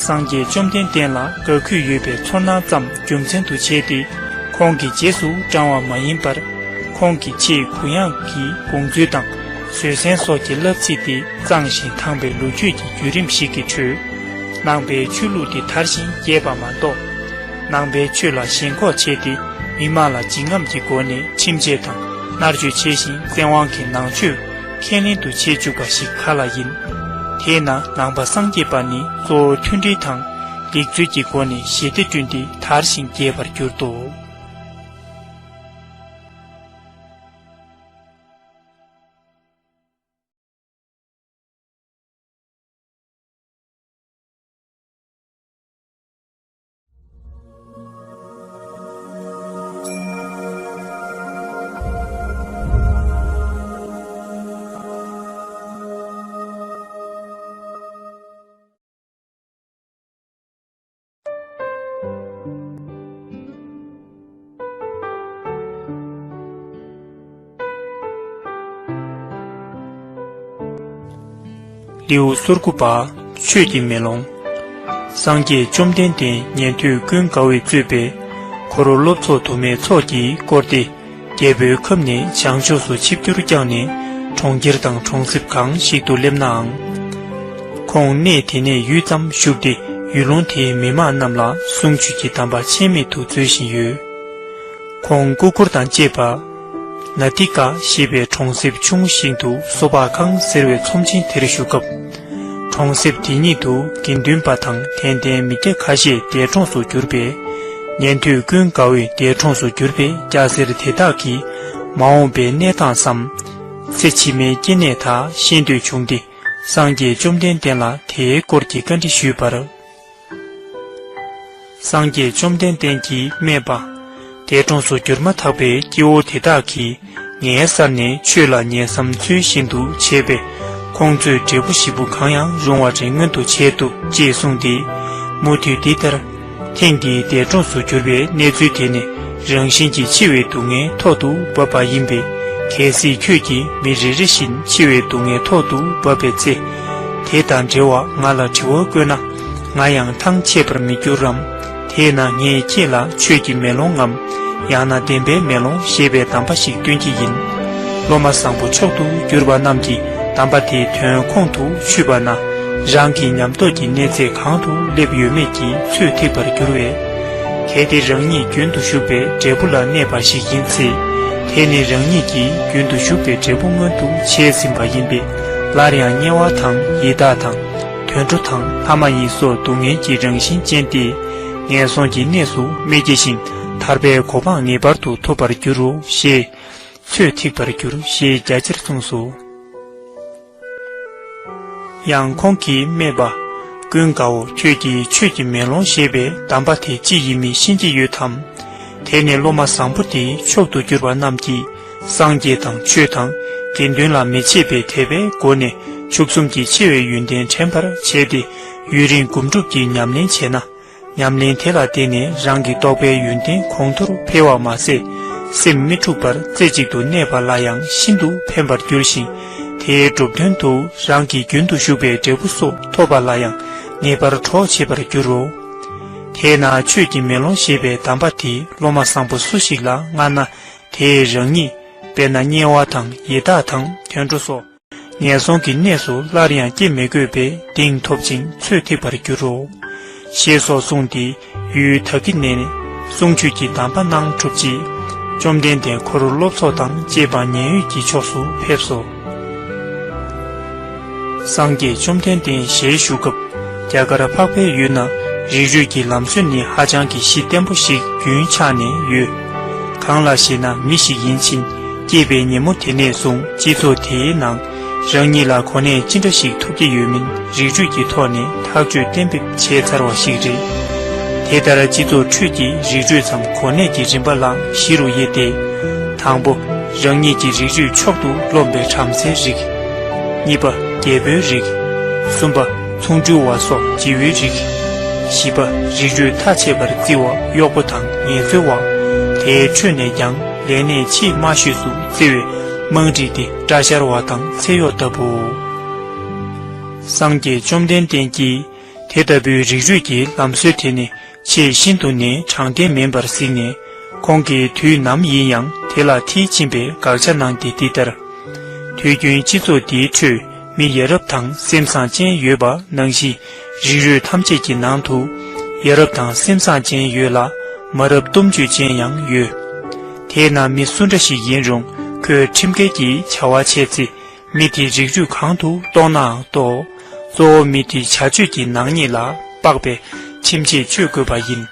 སངས་རྒྱས་བཅོམ་ལྡན་འདས་ལ་དགའ་གུས་ཡོད་པའི་ཚོར་སྣང་ཙམ་རྒྱུ་མཚན་དུ་བྱས་ཏེ། ཁོང་གི་རྗེས་སུ་འབྲང་བ་མ་ཡིན་པར། ཁོང་གི་ཆེས་གུ་ཡངས་ཀྱི་དགོངས་ཚུལ་དང་བཟོད་བསྲན་སོགས་ཀྱི་བསླབ་ཚིགས་ཏེ་གཙང་ཞིང་དྭངས་པའི་ལོ་རྒྱུས་ཀྱི་བརྒྱུད་རིམ་ཞིག་གི་ཁྲོད། ནང་པའི་ཆོས་ལུགས་དེ་དར་ཞིང་རྒྱས་པ་མ་གཏོགས། ནང་པའི་ཆོས་ལ་ཞེན་ཁོག་བྱས་ཏེ་མི་དམངས་ལ་འཇིགས་རྔམ་གྱི་སྒོ་ནས་ཁྲིམས་ཆད་དང་མནར་གཅོད་བྱས་ཤིང་བཙན་དབང་གིས་ནང་ཆོས་ཁས་ལེན་དུ་བྱེད་བཅུག་པ་ཞིག་ག་ལ་ཡིན། དེས་ན་ནང་པ་སངས་རྒྱས་པ་ནི་གཙོ་བོ་མཐུན་སྒྲིལ་དང་ལེགས་འཚོལ་གྱི་སྒོ་ནས་ཞི་བདེ་བསྐྲུན་ཏེ་དར་ཞིང་རྒྱས་པར་གྱུར་ཏོ། ལེའུ་སོ་དགུ་པ། ཆོས་ཀྱི་མེ་ལོང་། སངས་རྒྱས་བཅོམ་ལྡན་འདས་ཉན་ཐོས་ཀུན་དགའ་བོས་གཙོས་པའི་འཁོར་སློབ་ཚོགས་དུ་མའི་ཚོགས་ཀྱིས་བསྐོར་ཏེ། རྒྱལ་པོའི་ཁབ་ནས་བྱང་ཕྱོགས་སུ་ཆིབས་བསྒྱུར་བསྐྱངས་ནས་གྲོང་ཁྱེར་དང་གྲོང་གསེབ་གང་ཞིག་ཏུ་སླེབས་ནའང་། ཁོང་གནས་དེ་ནས་ཡུད་ཙམ་བཞུགས་ཏེ་ཡུལ་ལུང་དེའི་མི་དམངས་རྣམས་ལ་གསུང་ཆོས་ཀྱི་གདམས་པ་ཆད་མེད་དུ་སྩོལ་བཞིན་ཡོད། ཁོང་སྐུ་འཁོར་དང་བཅས་པ། ན་ཏི་ཀ་ཞེས་པའི་གྲོང་གསེབ་ཆུང་ངུ་ཞིག་ཏུ་སོ་ཕག་ཁང་ཟེར་བའི་ཚོམས་ཆེན་དེར་བཞུགས་སྐབས། གྲོང་གསེབ་དེ་ཉིད་དུ་དགེ་འདུན་པ་དང་དད་ལྡན་མི་སྐྱ་ཁ་ཤས་འདས་གྲོངས་སུ་གྱུར་པས། ཉན་ཐོས་ཀུན་དགའ་བོས་འདས་གྲོངས་སུ་གྱུར་པའི་སྐྱ་སེར་དེ་དག་གིས་མ་འོངས་པའི་གནས་སྟངས་སམ། ཚེ་ཕྱི་མའི་སྐྱེ་གནས་དག་ཤེས་འདོད་བྱུང་སྟེ། སངས་རྒྱས་བཅོམ་ལྡན་འདས་ལ་དེའི་སྐོར་གྱི་བཀའ་འདྲི་ཞུས་པར། སངས་རྒྱས་བཅོམ་ལྡན་འདས་ཀྱིས་སྨྲས་པ། འདས་གྲོངས་སུ་གྱུར་མ་ཐག་པའི་སྐྱེ་བོ་དེ་དག་གིས་ངའི་སར་ནས་ཆོས་ལ་ཉན་བསམ་ཚུལ་བཞིན་དུ་བྱས་པས། ཁོང་ཚོས་འབྲས་བུ་ཞིབ་པོ་གང་ཡང་རུང་བ་རེ་མངོན་དུ་བྱས་ཐུབ་ཅེས་གསུངས་ཏེ། མུ་མཐུད་འདི་ལྟར། ཐེངས་འདིའི་འདས་གྲོངས་སུ་གྱུར་པའི་གནས་ཚུལ་དེ་ནི་རང་བཞིན་གྱིས་འཆི་བའི་སྡུག་བསྔལ་ཐོག་ཏུ་བབས་པ་ཡིན་པས། གལ་སྲིད་ཁྱོད་ཀྱིས་མི་རེ་རེ་བཞིན་འཆི་བའི་སྡུག་བསྔལ་ཐོག་ཏུ་བབས་པའི་ཚེ། དེ་དང་འབྲེལ་བར་ང་ལ་དྲི་བ་བཀོད་ན། ང་ཡང་ཐང་ཆད་པར་མི་འགྱུར་རམ། དེས་ན་ངས་ཁྱེད་ལ་ཆོས་ཀྱི་མེ་ལོང་ངམ། ཡང་ན་བདེན་པའི་མེ་ལོང་ཞེས་པའི་གདམས་པ་ཞིག་སྟོན་གྱི་ཡིན། སློབ་མ་བཟང་པོ་མཆོག་ཏུ་གྱུར་པ་རྣམས་ཀྱིས་གདམས་པ་དེའི་དོན་ཁོང་དུ་ཆུད་པ་ན། རང་གི་ཉམས་རྟོགས་ཀྱི་གནས་ཚད་གང་དུ་སླེབས་ཡོད་མེད་ཀྱིས་ཚོད་ཐིག་པར་འགྱུར་བས། གལ་ཏེ་རང་ཉིད་རྒྱུན་དུ་ཞུགས་པའི་འབྲས་བུ་ལ་གནས་པ་ཞིག་ཡིན་ཚེ། དེ་ནི་རང་ཉིད་ཀྱིས་རྒྱུན་དུ་ཞུགས་པའི་འབྲས་བུ་མངོན་དུ་བྱས་ཟིན་པ་ཡིན་པས། སླར་ཡང་དམྱལ་བ་དང་ཡི་དྭགས་དང་། དུད་འགྲོ་དང་ལྷ་མ་ཡིན་སོགས་སྡུག་བསྔལ་གྱི་རང་བཞིན་ཅན་ཏེ། ངན་སོང་གི་གནས་སུ་མི་སྐྱེ་ཞིང་ཐར་པའི་གོ་འཕང་ངེས་པར་དུ་ཐོབ་པར་འགྱུར་རོ་ཞེས་ཚོད་ཐིག་པར་འགྱུར་ཞེས་རྒྱ་ཆེར་གསུངས་སོ། ཡང་ཁོང་གིས་སྨྲས་པ། ཀུན་དགའ་བོ་ཁྱོད་ཀྱིས་ཆོས་ཀྱི་མེ་ལོང་ཞེས་པའི་གདམས་པ་དེ་ཅི་ཡིན་མིན་ཤེས་ཀྱི་ཡོད་དམ། དེ་ནས་སློབ་མ་བཟང་པོ་དེའི་མཆོག་ཏུ་གྱུར་པ་རྣམས་ཀྱིས་སངས་རྒྱས་དང་ཆོས་དང་དགེ་འདུན་ལ་མི་ཕྱེད་པའི་དད་པའི་སྒོ་ནས་མཆོག་གསུམ་གྱི་ཆེ་བའི་ཡོན་ཏན་དྲན་པར་བྱས་ཏེ། ཡུན་རིང་སྒོམ་སྒྲུབ་ཀྱི་ཉམས་ལེན་བྱས་ན། ཉམས་ལེན་དེ་ལ་བརྟེན་ནས་རང་གི་རྟོགས་པའི་ཡོན་ཏན་གོང་མཐོར་འཕེལ་བ་མ་ཟད། སེམས་མི་འཁྲུགས་པར་རྩེ་གཅིག་ཏུ་གནས་པ་ལ་ཡང་ཤིན་ཏུ་ཕན་པར་འགྱུར་ཞིང་། དེའི་འགྲུབ་དོན་དུ་རང་གི་རྒྱུན་དུ་ཞུགས་པའི་འབྲས་བུ་སོགས་ཐོབ་པ་ལ་ཡང་ངེས་པར་གྲོགས་བྱེད་པར་འགྱུར་རོ། དེས་ན་ཆོས་ཀྱི་མེ་ལོང་ཞེས་པའི་གདམས་པ་དེ་སློབ་མ་བཟང་པོ་སུ་ཞིག་ལ་མངའ་ན། དེས་རང་ཉིད། དཔེར་ན་དམྱལ་བ་དང་ཡི་དྭགས་དང་དུད་འགྲོ་སོགས། ངན་སོང་གི་གནས་སུ་སླར་ཡང་སྐྱེ་མི་དགོས་པའི་གདེང་ཐོབ་ཅིང་ཚོད་ཐིག་པར་འགྱུར་རོ། ཞེས་སོགས་གསུངས་ཏེ། ཡུལ་དཱ་ཀི་ནས་གསུང་ཆོས་ཀྱི་གདམས་པ་གནང་གྲུབ་རྗེས། བཅོམ་ལྡན་འདས་འཁོར་སློབ་ཚོགས་དང་བཅས་པ་མཉན་ཡོད་ཀྱི་ཕྱོགས་སུ་ཕེབས་སོ། སངས་རྒྱས་བཅོམ་ལྡན་འདས་ཞལ་བཞུགས་སྐབས། རྒྱ་གར་འཕགས་པའི་ཡུལ་ན་རིགས་རུས་ཀྱི་ལམ་སྲོལ་ནི་ཧ་ཅང་གི་གཞི་བརྟན་པོ་ཞིག་རྒྱུན་ཆགས་ནས་ཡོད། གང་ལགས་ཤེ་ན་མི་ཞིག་ཡིན་ཕྱིན་སྐྱེས་པའི་ཉིན་མོ་དེ་ནས་བཟུང་སྤྱི་ཚོགས་དེའི་ནང་རང་ཉིད་ལ་གོ་གནས་ཅི་འདྲ་ཞིག་ཐོབ་ཀྱི་ཡོད་མིན་རིགས་རུས་ཀྱི་ཐོག་ནས་ཐག་གཅོད་གཏན་འབེབས་བྱས་ཚར་བ་ཞིག་རེད། དེ་ལྟར་སྤྱི་ཚོགས་ཁྲོད་ཀྱི་རིགས་རུས་སམ་གོ་གནས་ཀྱི་རིམ་པ་ལ་བཞི་རུ་དབྱེ་སྟེ། དང་པོ། རང་ཉིད་ཀྱི་རིགས་རུས་མཆོག་ཏུ་རློམ་པའི་བྲམ་ཟེའི་རིགས། གཉིས་པ། རྒྱལ་པོའི་རིགས། གསུམ་པ། ཚོང་འགྲུལ་བ་སོགས་བྱེའུའི་རིགས། བཞི་པ། རིགས་རུས་ཐ་ཆད་པར་བརྩི་བ་གཡོག་པོ་དང་ངལ་རྩོལ་བ། དེའི་ཁྲོད་ནས་ཀྱང་ལས་གནས་ཆེས་དམའ་ཤོས་སུ་བརྩི་བའི་དམངས་རིགས་ཏེ་སྐྲ་བཞར་བ་དང་ཚེ་གཡོག་ལྟ་བུའོ། སངས་རྒྱས་བཅོམ་ལྡན་འདས་ཀྱིས་དེ་ལྟ་བུའི་རིགས་རུས་ཀྱི་ལམ་སྲོལ་དེ་ནི་ཆེས་ཤིན་ཏུ་ནས་དྲང་བདེན་མིན་པར་གཟིགས་ནས། ཁོང་གིས་དུས་ནམ་ཡིན་ཡང་དེ་ལ་མཐིལ་ཕྱིན་པའི་དགག་བྱ་གནང་སྟེ་འདི་ལྟར། དུས་རྒྱུན་སྤྱི་ཚོགས་འདིའི་ཁྲོད་མི་ཡ་རབས་དང་སེམས་བཟང་ཅན་ཡོད་པ་ནང་བཞིན། རིགས་རུས་ཐམས་ཅད་ཀྱི་ནང་དུ་ཡ་རབས་དང་སེམས་བཟང་ཅན་ཡོད་ལ། མ་རབས་སྟོབས་འཇུག་ཅན་ཡང་ཡོད། དེས་ན་མི་སུ་འདྲ་ཞིག་ཡིན་རུང་ཁོས་ཁྲིམས་འགལ་གྱི་བྱ་བ་བྱས་ཚེ། མི་དེའི་རིགས་རུས་གང་དུ་གཏོགས་ནའང་གཏོགས། གཙོ་བོ་མི་དེའི་བྱ་སྤྱོད་ཀྱི་ནག་ཉེས་ལ་དཔག་པའི་ཁྲིམས་ཆད་གཅོད་དགོས་པ་ཡིན།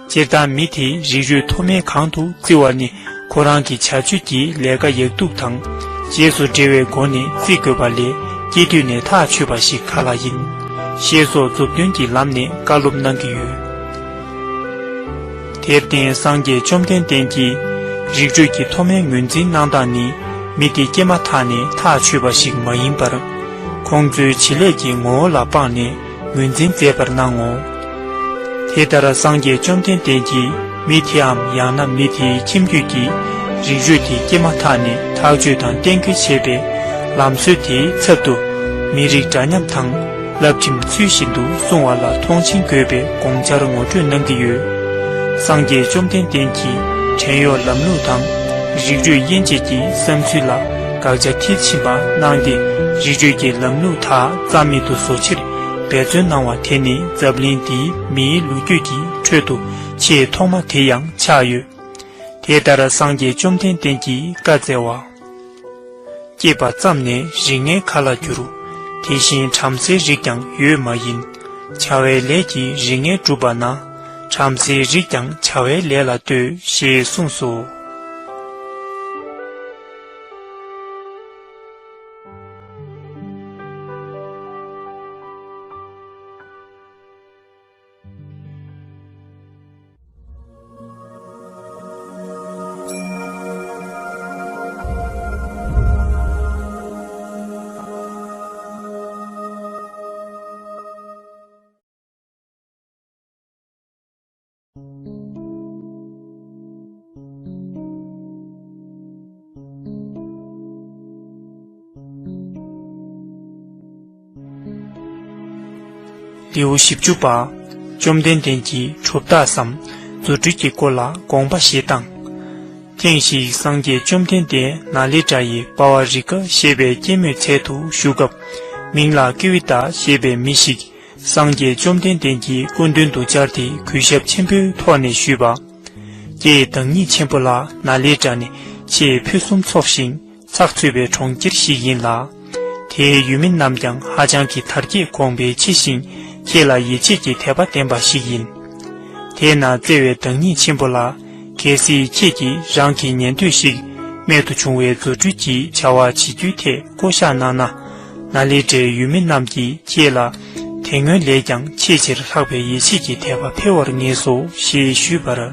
སྤྱིར་བཏང་མི་དེའི་རིགས་རུས་མཐོ་དམན་གང་དུ་བརྩི་བ་ནི་ཁོ་རང་གི་བྱ་སྤྱོད་ཀྱི་ལས་ཀ་ཡག་སྡུག་དང་། རྗེས་སུ་འབྲེལ་བའི་སྒོ་ནས་བརྩི་དགོས་པ་ལས་སྐྱེ་དུས་ནས་ཐག་ཆོད་པ་ཞིག་ག་ལ་ཡིན། ཞེས་སོགས་མཛུབ་སྟོན་གྱི་ལམ་ནས་བཀའ་སློབ་གནང་གི་ཡོད། དེར་བརྟེན་སངས་རྒྱས་བཅོམ་ལྡན་འདས་ཀྱིས་རིགས་རུས་ཀྱི་མཐོ་དམན་ངོས་འཛིན་གནང་སྟངས་ནི་མི་དེ་སྐྱེས་མ་ཐག་ནས་ཐག་ཆོད་པ་ཞིག་མ་ཡིན་པར། ཁོང་ཚོའི་བྱེད་ལས་ཀྱི་ངོ་བོ་ལ་དཔགས་ནས་ངོས་འཛིན་མཛད་པར་གནང་ངོ་། དེ་ལྟར་སངས་རྒྱས་བཅོམ་ལྡན་འདས་ཀྱིས་མི་དེའམ་ཡང་ན་མི་དེའི་ཁྱིམ་རྒྱུད་ཀྱི་རིགས་རུས་དེ་སྐྱེས་མ་ཐག་ནས་ཐག་གཅོད་དང་གཏན་འཁེལ་བྱས་པའི་ལམ་སྲོལ་དེའི་ཚབ་ཏུ་མི་རིགས་འདྲ་མཉམ་དང་། བསླབ་ཁྲིམས་ཚུལ་བཞིན་དུ་སྲུང་བ་ལ་མཐོང་ཆེན་དགོས་པའི་དགོངས་འཆར་ངོ་སྤྲོད་གནང་གི་ཡོད། སངས་རྒྱས་བཅོམ་ལྡན་འདས་ཀྱིས་བྲན་གཡོག་ལམ་ལུགས་དང་རིགས་རུས་དབྱེ་འབྱེད་ཀྱི་བསམ་ཚུལ་ལ་དགག་བྱ་མཐིལ་ཕྱིན་པ་གནང་སྟེ། རིགས་རུས་ཀྱི་ལམ་ལུགས་དག་རྩ་མེད་དུ་བཟོ་ཕྱིར་འབད་བརྩོན་གནང་བ་དེ་ནི་འཛམ་གླིང་འདིའི་མིའི་ལོ་རྒྱུས་ཀྱི་ཁྲོད་དུ་ཆེས་ཐོག་མ་དེ་ཡང་ཆགས་ཡོད། དེ་ལྟར་སངས་རྒྱས་བཅོམ་ལྡན་འདས་ཀྱིས་བཀའ་སྩལ་བ། སྐྱེས་པ་ཙམ་ནས་རིགས་ངན་ག་ལ་འགྱུར། དེ་བཞིན་བྲམ་ཟེའི་རིགས་ཀྱང་ཡོད་མ་ཡིན། བྱ་བའི་ལས་ཀྱིས་རིགས་ངན་བསྒྲུབས་པ་ན། བྲམ་ཟེའི་རིགས་ཀྱང་བྱ་བའི་ལས་ལ་ལྟོས་ཞེས་གསུངས་སོ། ལེའུ་བཞི་བཅུ་པ། བཅོམ་ལྡན་འདས་ཀྱིས་གྲུབ་རྟགས་སམ་རྫུ་འཕྲུལ་གྱི་སྐོར་ལ་དགོངས་པ་བཞེས་སྟངས། ཐེངས་ཤིག་སངས་རྒྱས་བཅོམ་ལྡན་འདས་ནཱ་ལེནྡྲ་ཡི་པ་བ་རི་ཀ་ཞེས་པའི་སྐྱེད་མོས་ཚལ་དུ་བཞུགས་སྐབས། མིང་ལ་ཀི་ཝི་ཏ་ཞེས་པའི་མི་ཞིག་སངས་རྒྱས་བཅོམ་ལྡན་འདས་ཀྱི་སྐུ་མདུན་དུ་བཅར་ཏེ་གུས་ཞབས་ཆེན་པོའི་ཐོག་ནས་ཞུས་པ། ཀྱེ་བདག་ཉིད་ཆེན་པོ་ལགས། ནཱ་ལེནྡྲ་ནི་ཆེས་ཕུན་སུམ་ཚོགས་ཤིང་ཚགས་ཚུད་པའི་གྲོང་ཁྱེར་ཞིག་ཡིན་ལ། དེའི་ཡུལ་མི་རྣམས་ཀྱང་ཧ་ཅང་གི་དར་རྒྱས་གོང་འཕེལ་ཆེ་ཞིང་ཁྱེད་ལ་ཡིད་ཆེས་ཀྱི་དད་པ་ལྡན་པ་ཞིག་ཡིན། དེས་ན་བརྩེ་བའི་བདག་ཉིད་ཆེན་པོ་ལགས། གལ་སྲིད་ཁྱེད་ཀྱིས་རང་གི་ཉན་ཐོས་ཤིག་རྨད་དུ་བྱུང་བའི་རྫུ་འཕྲུལ་གྱི་བྱ་བ་བྱེད་རྒྱུའི་ཐད་བསྐོ་བཞག་གནང་ན། ནཱ་ལེནྡྲའི་ཡུལ་མི་རྣམས་ཀྱིས་ཁྱེད་ལ་དེ་སྔོན་ལས་ཀྱང་ཆེས་ཆེར་ལྷག་པའི་ཡིད་ཆེས་ཀྱི་དད་པ་འཕེལ་བར་ངེས་སོ་ཞེས་ཞུས་པར།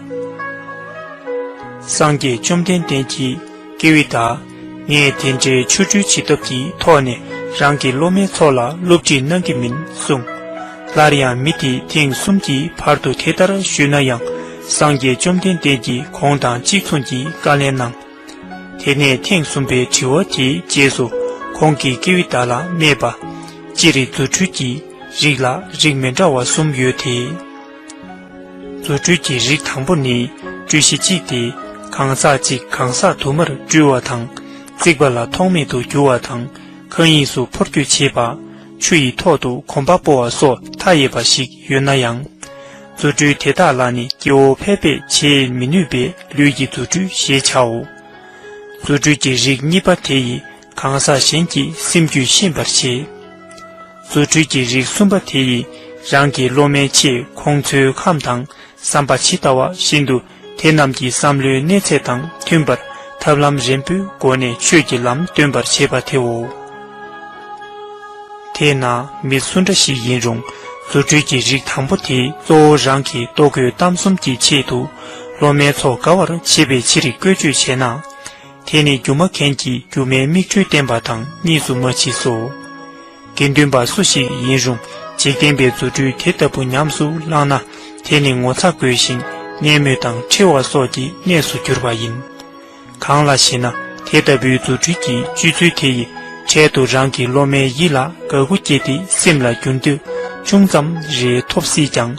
སངས་རྒྱས་བཅོམ་ལྡན་འདས་ཀྱིས། ཀེ་བི་ཏ། ངས་དེ་འདྲའི་ཆོ་འཕྲུལ་བྱེད་ཐབས་ཀྱི་ཐོག་ནས་རང་གི་སློབ་མའི་ཚོགས་ལ་སློབ་ཁྲིད་གནང་གི་མིན་གསུངས། སླར་ཡང་མི་དེས་ཐེངས་གསུམ་གྱི་བར་དུ་དེ་ལྟར་ཞུས་ན་ཡང་། སངས་རྒྱས་བཅོམ་ལྡན་འདས་ཀྱིས་གོང་དང་གཅིག་མཚུངས་ཀྱི་བཀའ་ལན་གནང་། དེ་ནས་ཐེངས་གསུམ་པའི་དྲི་བ་དེའི་རྗེས་སུ། ཁོང་གིས་ཀེ་བི་ཏ་ལ་སྨྲས་པ། སྤྱིར་རྫུ་འཕྲུལ་གྱི་རིགས་ལ་རིགས་མི་འདྲ་བ་གསུམ་ཡོད་དེ། རྫུ་འཕྲུལ་གྱི་རིགས་དང་པོ་ནི། འགྲུལ་བཞུད་གཅིག་སྟེ། གང་ཟག་གཅིག་གང་ཟག་དུ་མར་སྤྲུལ་བ་དང་། རྩིག་པ་ལ་ཐོགས་མེད་དུ་རྒྱུ་བ་དང་། མཁའ་དབྱིངས་སུ་འཕུར་སྐྱོད་བྱེད་པ། ཆུ་ཡི་ཐོག་ཏུ་གོམ་པ་སྤོ་བ་སོགས་མཐའ་ཡས་པ་ཞིག་ཡོད་ན་ཡང་། རྫུ་འཕྲུལ་དེ་དག་ལ་ནི་སྐྱེ་བོ་ཕལ་པས་བྱེད་མི་ནུས་པས་ལུས་ཀྱི་རྫུ་འཕྲུལ་ཞེས་བྱའོ། རྫུ་འཕྲུལ་གྱི་རིགས་གཉིས་པ་དེ་ཡི། གང་ཟག་གཞན་གྱི་སེམས་རྒྱུད་ཤེས་པར་བྱེད། རྫུ་འཕྲུལ་གྱི་རིགས་གསུམ་པ་དེ་ཡིས་རང་གི་སློབ་མའི་ཆེད་ཁོང་ཚོའི་ཁམས་དང་བསམ་པ་ཇི་ལྟ་བ་བཞིན་དུ་དེ་རྣམས་ཀྱི་བསམ་བློའི་གནས་ཚད་དང་མཐུན་པར་ཐབས་ལམ་རན་པོའི་སྒོ་ནས་ཆོས་ཀྱི་ལམ་སྟོན་པར་བྱེད་པ་དེའོ། དེས་ན་མི་སུ་འདྲ་ཞིག་ཡིན་རུང་རྫུ་འཕྲུལ་གྱི་རིགས་དང་པོ་དེ་གཙོ་བོ་རང་གི་ལྟོ་གོས་གཏམ་གསུམ་གྱི་ཆེད་དུ་སློབ་མའི་ཚོགས་དགའ་བར་བྱེད་པའི་ཕྱིར་བཀོལ་སྤྱོད་བྱས་ན། དེ་ནི་སྒྱུ་མ་མཁན་གྱིས་སྒྱུ་མའི་མིག་འཕྲུལ་བསྟན་པ་དང་གཉིས་སུ་མ་མཆིས་སོ། དགེ་འདུན་པ་སུ་ཞིག་ཡིན་རུང་འཇིག་རྟེན་པའི་རྫུ་འཕྲུལ་དེ་ལྟ་བུ་ཉམས་སུ་བླངས་ན་དེ་ནི་ངོ་ཚ་དགོས་ཤིང་གཉན་མོ་དང་འཁྲིལ་བ་སོགས་ཀྱི་གནས་སུ་གྱུར་པ་ཡིན། གང་ལ་ཞེ་ན་དེ་ལྟ་བུའི་རྫུ་འཕྲུལ་གྱི་སྤྱོད་ཚུལ་དེ་ཡིས་འཕྲལ་དུ་རང་གི་སློབ་མའི་ཡིད་ལ་དགའ་མགུ་སྐྱེས་ཏེ་སེམས་ལ་འགྱུར་འདོད་ཅུང་ཙམ་རེ་ཐོབ་སྲིད་ཀྱང་།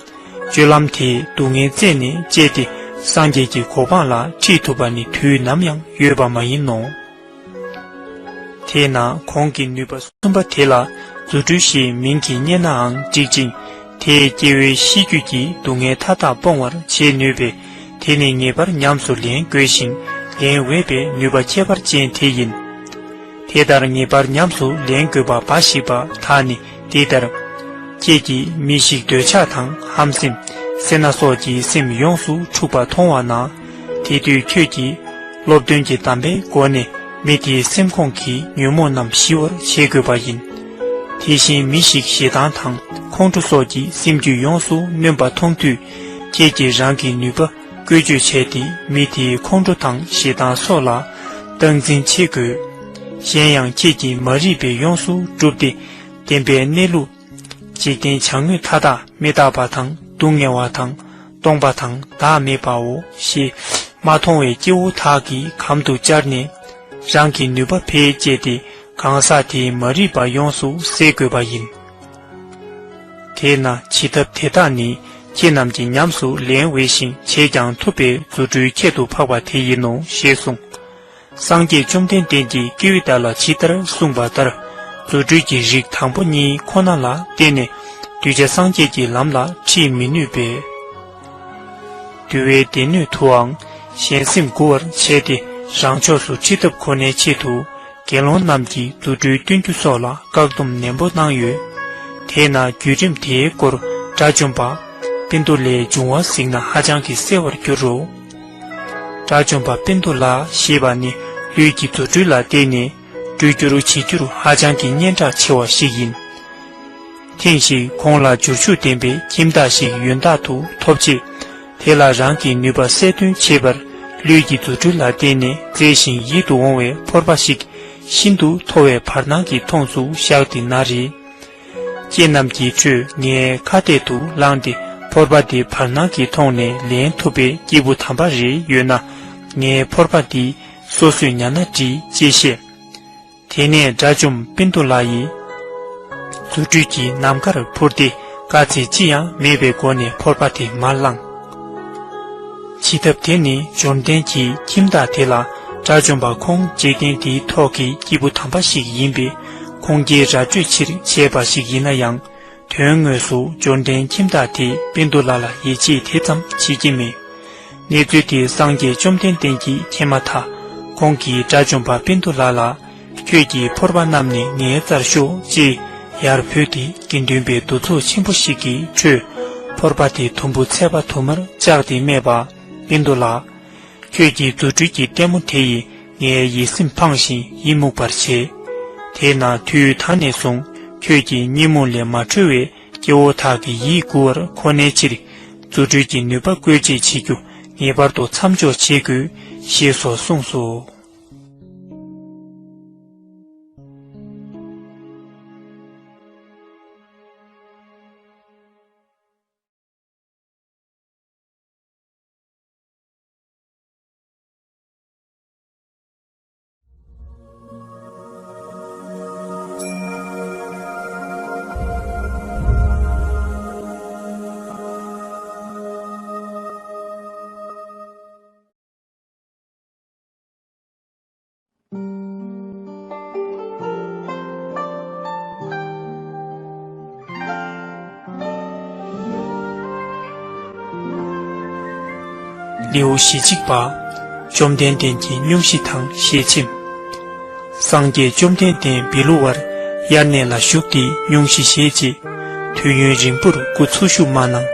སྤྱོད་ལམ་དེས་སྡུག་བསྔལ་རྩད་ནས་བཅད་དེ་སངས་རྒྱས་ཀྱི་གོ་འཕང་ལ་ཁྲིད་ཐུབ་པ་ནི་དུས་ནམ་ཡང་ཡོད་པ་མ་ཡིན་ནོ། དེས་ན་གོང་གི་ནུས་པ་གསུམ་པ་དེ་ལ་རྫུ་འཕྲུལ་ཞེས་མིང་གིས་བསྙད་ནའང་འགྲིག་ཅིང་། དེས་སྐྱེ་བོའི་ཤེས་རྒྱུད་ཀྱི་སྡུག་བསྔལ་མཐའ་དག་སྤོང་བར་བྱེད་ནུས་པས། དེ་ནི་ངེས་པར་ཉམས་སུ་ལེན་དགོས་ཤིང་ལེན་འོས་པའི་ནུས་པ་ཁྱད་པར་ཅན་དེ་ཡིན། དེ་ལྟར་ངེས་པར་ཉམས་སུ་ལེན་དགོས་པ་འབའ་ཞིག་པ་དག་ནི་འདི་ལྟར། ཁྱེད་ཀྱིས་མི་ཞིག་འདོད་ཆགས་དང་ཧམ་སེམས། སེར་སྣ་སོགས་ཀྱི་སེམས་ཡོངས་སུ་འཁྲུགས་པ་མཐོང་བ་ན། དེ་དུས་ཁྱོད་ཀྱིས་སློབ་སྟོན་གྱི་གདམས་པའི་སྒོ་ནས་མི་དེའི་སེམས་ཁོང་གི་ཉོན་མོངས་རྣམས་ཞི་བར་བྱེད་དགོས་པ་ཡིན། དེ་བཞིན་མི་ཞིག་ཞེ་སྡང་དང་ཁོང་ཁྲོ་སོགས་ཀྱི་སེམས་རྒྱུད་ཡོངས་སུ་ནོན་པ་མཐོང་དུས། ཁྱེད་ཀྱིས་རང་གི་ནུས་པ་བཀོལ་སྤྱོད་བྱས་ཏེ་མི་དེའི་ཁོང་ཁྲོ་དང་ཞེ་སྡང་སོགས་ལ་སྟངས་འཛིན་བྱེད་དགོས། གཞན་ཡང་ཁྱེད་ཀྱིས་མ་རིག་པའི་ཡོངས་སུ་གྲུབ་སྟེ་བདེན་པའི་གནས་ལུགས། འཇིག་རྟེན་བྱ་དངོས་མཐའ་དག་མི་རྟག་པ་དང་སྡུག་བསྔལ་བ་དང་སྟོང་པ་དང་བདག་མེད་པའོ་ཞེས་མ་མཐོང་བའི་སྐྱེ་བོ་དག་གི་གམ་དུ་བཅར་ནས། རང་གི་ནུས་པ་འཕེལ་བྱས་ཏེ་གང་ཟག་དེའི་མ་རིག་པ་ཡོངས་སུ་སེལ་དགོས་པ་ཡིན། དེས་ན་བྱེད་ཐབས་དེ་དག་ནི་ཁྱེད་རྣམས་ཀྱིས་ཉམས་སུ་ལེན་འོས་ཤིང་བྱས་ཀྱང་ཐུབ་པའི་རྫུ་འཕྲུལ་ཁྱད་དུ་འཕགས་པ་དེ་ཡིན་ནོ་ཞེས་གསུངས། སངས་རྒྱས་བཅོམ་ལྡན་འདས་ཀྱིས་ཀེ་བི་ཏ་ལ་ཇི་ལྟར་གསུངས་པ་ལྟར། རྫུ་འཕྲུལ་གྱི་རིགས་དང་པོ་གཉིས་ཁོ་ན་ལ་བརྟེན་ནས་གདུལ་བྱ་སངས་རྒྱས་ཀྱི་ལམ་ལ་ཁྲིད་མི་ནུས་པས། འདུལ་བའི་སྡེ་སྣོད་དུའང་གཞན་སེམས་མགུ་བར་བྱས་ཏེ་རང་ཕྱོགས་སུ་ཁྲིད་ཐབས་ཁོ་ནའི་ཆེད་དུ་དགེ་སློང་རྣམས་ཀྱིས་རྫུ་འཕྲུལ་སྟོན་རྒྱུ་སོགས་ལ་བཀག་སྡོམ་ནན་པོ་གནང་ཡོད། དེས་ན་བརྒྱུད་རིམ་དེའི་སྐོར་དགྲ་བཅོམ་པ་པིན་ཏུ་ལའི་འབྱུང་བ་གཟིགས་ན་ཧ་ཅང་གི་གསལ་བར་འགྱུར་རོ། དགྲ་བཅོམ་པ་པིན་ཏུ་ལ་ཞེས་པ་ནི་ལུས་ཀྱི་རྫུ་འཕྲུལ་ལ་བརྟེན་ནས་འགྲུལ་སྐྱོར་བྱེད་རྒྱུར་ཧ་ཅང་གི་སྙན་གྲགས་ཆེ་བ་ཞིག་ཡིན། ཐེངས་ཤིག་ཁོང་ལ་འབྱོར་ཕྱུག་ལྡན་པའི་ཁྱིམ་བདག་ཞིག་ཡོན་བདག་ཏུ་ཐོབ་རྗེས། དེ་ལ་རང་གི་ནུས་པ་གསལ་སྟོན་བྱེད་པར་ལུས་ཀྱི་རྫུ་འཕྲུལ་ལ་བརྟེན་ནས་མཛེས་ཤིང་ཡིད་དུ་འོང་བའི་ཕོར་པ་ཞིག་ཤིན་ཏུ་མཐོ་བའི་བར་སྣང་གི་མཐོངས་སུ་བཞག་སྟེ་ན་རེ། ཁྱེད་རྣམས་ཀྱི་ཁྲོད་ངའི་ཁ་གཏད་དུ་ལངས་ཏེ་ཕོར་པ་འདི་བར་སྣང་གི་མཐོངས་ནས་ལེན་ཐུབ་པའི་སྐྱེས་བུ་དམ་པ་རེ་ཡོད་ན། ངའི་ཕོར་པ་འདི་སོ་སོས་ཉར་ན་འགྲིག་ཅེས་བཤད། དེ་ནས་དགྲ་བཅོམ་པིན་ཏུ་ལ་ཡིས་རྫུ་འཕྲུལ་གྱིས་ནམ་མཁར་འཕུར་ཏེ་དཀའ་ཚེགས་ཅི་ཡང་མེད་པའི་སྒོ་ནས་ཕོར་པ་དེ་མར་བླངས། བྱེད་ཐབས་དེ་ནི་འབྱོར་ལྡན་གྱིས་ཁྱིམ་བདག་དེ་ལ་དགྲ་བཅོམ་པ་ཁོང་འཇིག་རྟེན་འདིའི་ཐོག་གི་སྐྱེས་བུ་དམ་པ་ཞིག་ཡིན་པས་ཁུངས་སྐྱེལ་ར་སྤྲོད་ཕྱིར་བྱས་པ་ཞིག་ཡིན་ན་ཡང་། དོན་དངོས་སུ་འབྱོར་ལྡན་ཁྱིམ་བདག་དེས་པིན་ཏུ་ལ་ལ་ཡིད་ཆེས་དེ་ཙམ་བྱེད་ཀྱི་མེད། གནས་ཚུལ་དེ་སངས་རྒྱས་བཅོམ་ལྡན་འདས་ཀྱིས་མཁྱེན་མ་ཐག་ཁོང་གིས་དགྲ་བཅོམ་པ་པིན་ཏུ་ལ་ལ། ཁྱོད་ཀྱི་ཕོར་པ་རྣམས་ནི་ངའི་རྩར་ཤོག་ཅེས་ཡར་བོས་ཏེ་དགེ་འདུན་པའི་འདུ་ཚོགས་ཆེན་པོ་ཞིག་གི་ཁྲོད་ཕོར་པ་དེ་དུམ་བུ་ཚད་པ་དུ་མར་བཅག་སྟེ་སྨྲས་པ། པིན་ཏུ་ལ། ཁྱོད་ཀྱི་རྫུ་འཕྲུལ་གྱི་ལྟད་མོ་དེ་ཡིས་ངའི་ཡིད་སེམས་ཕངས་ཤིང་ཡིད་མུག་པར་བྱས། དེས་ན་དུས་ད་ནས་བཟུང་ཁྱོད་ཀྱིས་ཉོན་མོངས་ལས་མ་གྲོལ་བའི་སྐྱེ་བོ་དག་གི་ཡིད་མགུ་བར་ཁོ་ནའི་ཕྱིར། རྫུ་འཕྲུལ་གྱི་ནུས་པ་བཀོལ་སྤྱོད་བྱེད་རྒྱུ་ངེས་པར་དུ་མཚམས་འཇོག་བྱེད་དགོས། ཞེས་སོགས་གསུངས་སོ། ལེའུ་ཞེ་གཅིག་པ། བཅོམ་ལྡན་འདས་ཀྱི་སྙུང་གཞི་དང་ཞལ་ཆེམས། སངས་རྒྱས་བཅོམ་ལྡན་འདས་བཻ་ཌཱུརྱ་ཡར་གནས་ལ་བཞུགས་ཏེ་སྙུང་གཞི་བཞེས་རྗེས། དུས་ཡུན་རིང་པོར་སྐུ་འཚོ་བཞུགས་མ་གནང་།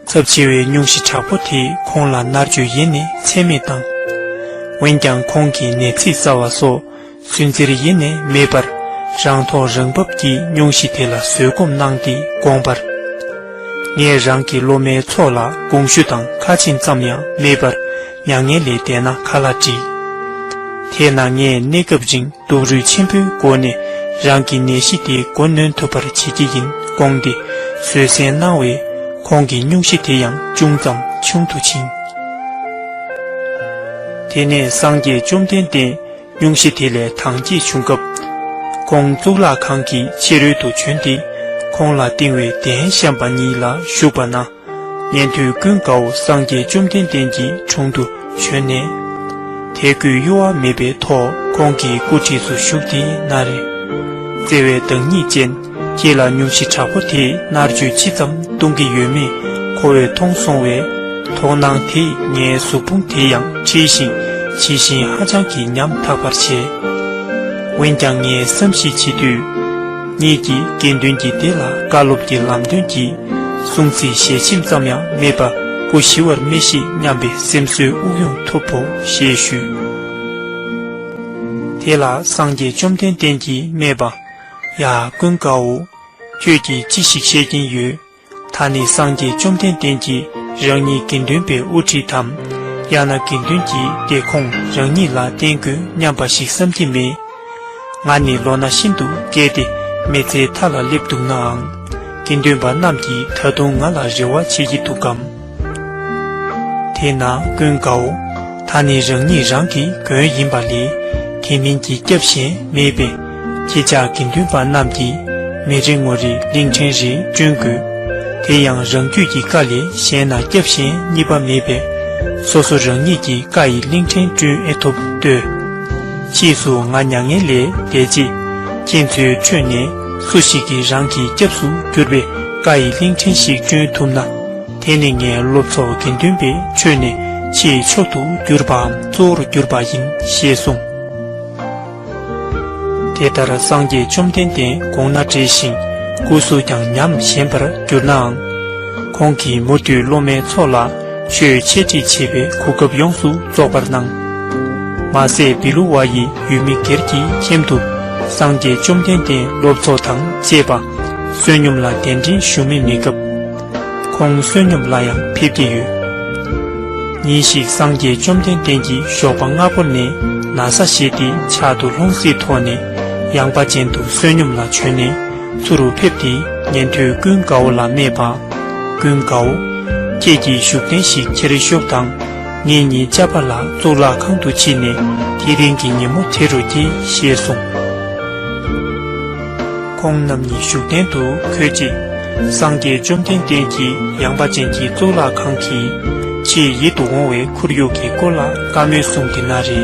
ཚབས་ཆེ་བའི་སྙུང་གཞི་དྲག་པོ་དེས་ཁོང་ལ་མནར་གཅོད་ཡེ་ནས་ཚད་མེད་བཏང་། འོན་ཀྱང་ཁོང་གིས་ནད་ཚིག་བསལ་བ་སོགས་སུན་གཙེར་ཡེ་ནས་མེད་པར། རང་ཐོག་རང་བབས་ཀྱིས་སྙུང་གཞི་དེ་ལ་བཟོད་སྒོམ་གནང་སྟེ་དགོངས་པར། ངས་རང་གི་སློབ་མའི་ཚོགས་ལ་དགོངས་ཞུ་དང་ཁ་ཆེམས་ཙམ་ཡང་མེད་པར། མྱ་ངན་ལས་འདས་ན་ཁ་ལག་སྒྲིག། དེས་ན་ངས་གནས་སྐབས་རིང་སྡུག་རུས་ཆེན་པོའི་སྒོ་ནས་རང་གི་ནད་གཞི་དེའི་མགོ་གནོན་ཐུབ་པར་བྱེད་ཀྱི་ཡིན་དགོངས་ཏེ་བཟོད་བསྲན་གནང་བས། ཁོང་གི་སྙུང་གཞི་དེ་ཡང་ཅུང་ཙམ་ཆུང་དུ་ཕྱིན། དེ་ནས་སངས་རྒྱས་བཅོམ་ལྡན་འདས་སྙུང་གཞི་དེ་ལས་དྭངས་སྐྱེད་བྱུང་སྐབས། ཁོང་གཙུག་ལག་ཁང་གི་ཕྱི་རོལ་དུ་བྱོན་ཏེ། ཁོང་ལ་བཏིང་བའི་གདན་བཤམས་པ་ཉིད་ལ་བཞུགས་པ་ན། ཉན་ཐོས་ཀུན་དགའ་བོ་སངས་རྒྱས་བཅོམ་ལྡན་འདས་ཀྱི་དྲུང་དུ་བྱོན་ནས། དད་གུས་གཡོ་བ་མེད་པའི་ཐོག་ཁོང་གི་སྐུ་དྲིས་སུ་བཞུགས་ཏེ་ན་རེ། བརྩེ་བའི་བདག་ཉིད་ཅན། ཁྱེད་ལ་སྙུང་གཞི་དྲག་པོ་དེས་མནར་གཅོད་ཅི་ཙམ་གཏོང་གི་ཡོད་མེད་ཁོ་བོས་མཐོང་སོང་བས། དོགས་སྣང་དེས་ངའི་གཟུགས་ཕུང་དེ་ཡང་འཁྲུད་ཅིང་། ཇི་བཞིན་ཧ་ཅང་གི་ཉམ་ཐག་པར་བྱས། འོན་ཀྱང་ངས་བསམ་གཞིག་བྱེད་དུས། ཉིད་ཀྱི་དགེ་འདུན་གྱི་སྡེ་ལ་བཀའ་སློབ་ཀྱི་ལམ་སྟོན་གྱི་སྲུང་བརྩིའི་ཞལ་ཆེམས་ཙམ་ཡང་མེད་པ་སྐུ་ཞི་བར་མི་ཤེས་སྙམ་པའི་སེམས་གསོའི་དབུགས་དབྱུང་ཐུབ་བོ་ཞེས་ཞུས། དེ་ལ་སངས་རྒྱས་བཅོམ་ལྡན་འདས་ཀྱིས་སྨྲས་པ། ཡ་ཀུན་དགའ་བོ། ཁྱོད་ཀྱིས་ཅི་ཞིག་བཤད་ཀྱིན་ཡོད། ད་ནི་སངས་རྒྱས་བཅོམ་ལྡན་འདས་ཀྱིས་རང་ཉིད་དགེ་འདུན་པའི་དབུ་ཁྲིད་དམ། ཡང་ན་དགེ་འདུན་གྱི་སྡེ་ཁོངས་རང་ཉིད་ལ་བརྟེན་དགོས་སྙམ་པ་ཞིག་བསམ་གྱི་མེད། ང་ནི་ལོ་ན་ཤིན་ཏུ་རྒས་ཏེ་མི་ཚེའི་མཐའ་ལ་སླེབས་འདུག་ནའང་། དགེ་འདུན་པ་རྣམས་ཀྱིས་ད་དུང་ང་ལ་རེ་བ་བྱེད་ཀྱི་འདུག་གམ། དེས་ན་ཀུན་དགའ་བོ། ད་ནི་རང་ཉིད་རང་གི་མགོན་ཡིན་པ་ལས། དེ་མིན་གྱི་སྐྱབས་གཞན་མེད་པས། ཁྱེད་ཅག་དགེ་འདུན་པ་རྣམས་ཀྱིས་མི་རེ་ངོ་རེར་གླིང་ཕྲན་རེ་བསྐྲུན་དགོས། དེ་ཡང་རང་རྒྱུད་ཀྱི་བཀའ་ལས་གཞན་ན་སྐྱབས་གཞན་གཉིས་པ་མེད་པས། སོ་སོ་རང་ཉིད་ཀྱི་བཀའ་ཡི་གླིང་ཕྲན་བསྐྲུན་ཨེ་ཐུབ་ལྟོས། ཕྱིས་སུ་ང་མྱ་ངན་ལས་འདས་རྗེས། ཁྱེད་ཚོའི་ཁྲོད་ནས་སུ་ཞིག་གིས་རང་གི་སྐྱབས་སུ་གྱུར་པའི་བཀའ་ཡི་གླིང་ཕྲན་ཞིག་བསྐྲུན་ཐུབ་ན། དེ་ནི་ངའི་སློབ་ཚོགས་དགེ་འདུན་པའི་ཁྲོད་ནས་ཆེས་མཆོག་ཏུ་གྱུར་པའམ་གཙོ་བོར་གྱུར་པ་ཡིན་ཞེས་གསུངས། དེ་ལྟར་སངས་རྒྱས་བཅོམ་ལྡན་འདས་དགོངས་ན་འགྲེལ་ཞིང་སྐུ་གཟུགས་ཀྱང་ཉམས་ཞན་པར་གྱུར་ནའང་། ཁོང་གིས་མུ་མཐུད་སློབ་མའི་ཚོགས་ལ་ཆོས་འཆད་ཁྲིད་བྱེད་པའི་གོ་སྐབས་ཡོངས་སུ་རྫོགས་པར་གནང་། མ་ཟད་བཻ་ཌཱུརྱ་ཡི་ཡུལ་མི་སྒེར་གྱི་ཁྱིམ་དུ་སངས་རྒྱས་བཅོམ་ལྡན་འདས་སློབ་ཚོགས་དང་བཅས་པ་བསོད་སྙོམས་ལ་གདན་འདྲེན་ཞུ་མི་མེད་སྐབས། ཁོང་བསོད་སྙོམས་ལ་ཡང་ཕེབས་ཀྱི་ཡོད། ཉིན་ཞིག་སངས་རྒྱས་བཅོམ་ལྡན་འདས་ཀྱིས་ཞོགས་པ་སྔ་པོ་ནས་ན་བཟའ་བཞེས་ཏེ་ཕྱག་ཏུ་ལྷུང་བཟེད་ཐོགས་ནས་ཡངས་པ་ཅན་དུ་བསོད་སྙོམས་ལ་བྱོན་ནས་ཚུར་ཕེབས་ཏེ་ཉན་ཐོས་ཀུན་དགའ་བོ་ལ་སྨྲས་པ། ཀུན་དགའ་བོ། ཁྱེད་ཀྱིས་བཞུགས་གདན་ཞིག་ཁྱེར་ཤོག་དང་། ངེད་གཉིས་ཅ་པ་ལ་གཙུག་ལག་ཁང་དུ་ཕྱིན་ནས་དེ་རིང་གི་ཉིན་མོ་དེ་རུ་སྐྱེལ་ཞེས་གསུངས། ཁོང་རྣམ་གཉིས་བཞུགས་གདན་དུ་འཁོད་རྗེས། སངས་རྒྱས་བཅོམ་ལྡན་འདས་ཀྱིས་ཡངས་པ་ཅན་གྱི་གཙུག་ལག་ཁང་གི་ཆེས་ཡིད་དུ་འོང་བའི་ཁོར་ཡུག་གི་སྐོར་ལ་བཀའ་མོལ་གསུངས་ཏེ་ན་རེ།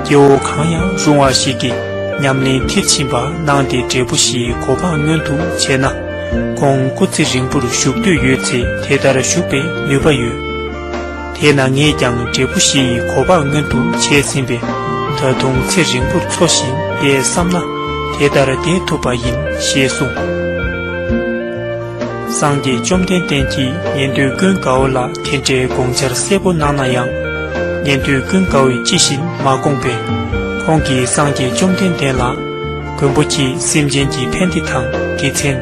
སྐྱེ་བོ་གང་ཡང་རུང་བ་ཞིག་གིས་ཉམས་ལེན་མཐིལ་ཕྱིན་པ་གནང་སྟེ་འབྲས་བུ་བཞིའི་གོ་འཕང་མངོན་དུ་བྱས་ན། ཁོང་སྐུ་ཚེ་རིང་པོར་བཞུགས་འདོད་ཡོད་ཚེ་དེ་ལྟར་བཞུགས་པའི་ནུས་པ་ཡོད། དེས་ན་ངས་ཀྱང་འབྲས་བུ་བཞི་ཡི་གོ་འཕང་མངོན་དུ་བྱས་ཟིན་པས། ད་དུང་ཚེ་རིང་པོར་འཚོ་བཞིན་པས་བསམ་ན་དེ་ལྟར་བསྡད་ཐུབ་པ་ཡིན་ཞེས་གསུངས། སངས་རྒྱས་བཅོམ་ལྡན་འདས་ཀྱིས་ཉན་ཐོས་ཀུན་དགའ་བོ་ལ་དེ་འདྲའི་དགོངས་འཆར་གསལ་པོ་གནང་ན་ཡང་། ཉན་ཐོས་ཀུན་དགའ་བོས་ཅི་བཞིན་མ་དགོངས་པས། ཁོང་གིས་སངས་རྒྱས་བཅོམ་ལྡན་འདས་ལ། མགོན་པོ་ཁྱེད་སེམས་ཅན་གྱི་ཕན་བདེ་དང་དགེ་མཚན།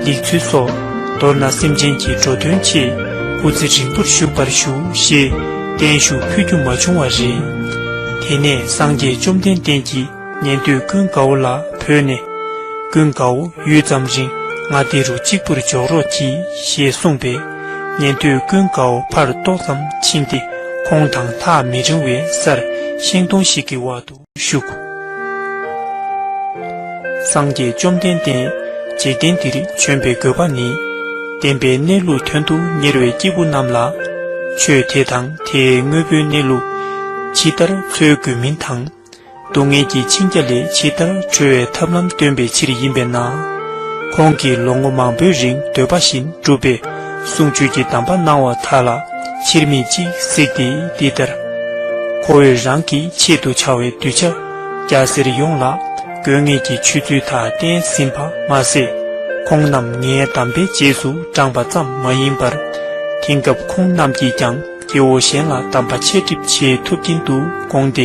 ལེགས་ཚུལ་སོགས། མདོར་ན་སེམས་ཅན་གྱི་འགྲོ་དོན་ཆེད་སྐུ་ཚེ་རིང་པོར་བཞུགས་པར་ཞུ་ཞེས་ བརྟན་བཞུགས་ཕུལ་རྒྱུ་མ་བྱུང་བ་རེད། དེ་ནས་སངས་རྒྱས་བཅོམ་ལྡན་འདས་ཀྱིས་ཉན་ཐོས་ཀུན་དགའ་བོ་ལ་བོས་ནས། ཀུན་དགའ་བོ། ཡུད་ཙམ་རིང་ང་འདི་རུ་གཅིག་པུར་འཇོག་རོགས་གྱིས་ཞེས་གསུངས་པས། ཉན་ཐོས་ཀུན་དགའ་བོ་ཕར་ཏོག་ཙམ་ཕྱིན་ཏེ། ཁོང་དང་ཐག་མི་རིང་བའི་སར་ཤིང་སྡོང་ཞིག་གི་འོག་ཏུ་བཞུགས། སངས་རྒྱས་བཅོམ་ལྡན་འདས་འཇིག་རྟེན་འདིར་བྱོན་པའི་དགོས་པ་ནི། བདེན་པའི་གནས་ལུགས་དོན་དུ་གཉེར་བའི་སྐྱེས་བུ་རྣམས་ལ། ཆོས་དེ་དང་དེའི་དངོས་པོའི་གནས་ལུགས་ཇི་ལྟར་འཚོལ་དགོས་མིན་དང་། སྡུག་བསྔལ་གྱི་འཆིང་རྒྱ་ལས་ཇི་ལྟར་གྲོལ་བའི་ཐབས་ལམ་སྟོན་པའི་ཕྱིར་ཡིན་པས་ན། ཁོང་གིས་ལོ་ངོ་མང་པོའི་རིང་འདོད་པ་བཞིན་སྒྲུབ་པའི་གསུང་ཆོས་ཀྱི་གདམས་པ་གནང་བ་དག་ལ་ཕྱིར་མིག་ཅིག་གཟིགས་ཏེ་འདི་ལྟར། ཁོ་བོས་རང་གི་ཆེད་དུ་བྱ་བའི་གདུལ་བྱ་རྒྱ་ཟེར་ཡོངས་ལ་དགོས་ངེས་ཀྱི་ཆོས་ཚུལ་དག་བསྟན་ཟིན་པ་མ་ཟད། ཁོང་རྣམས་ངའི་གདམས་པའི་རྗེས་སུ་འབྲངས་པ་ཙམ་མ་ཡིན་པར། དེང་སྐབས་ཁོང་རྣམས་ཀྱིས་ཀྱང་། སྐྱེ་བོ་གཞན་ལ་གདམས་པ་འཆད་ཁྲིད་བྱེད་ཐུབ་ཀྱིན་འདུག་དགོངས་ཏེ།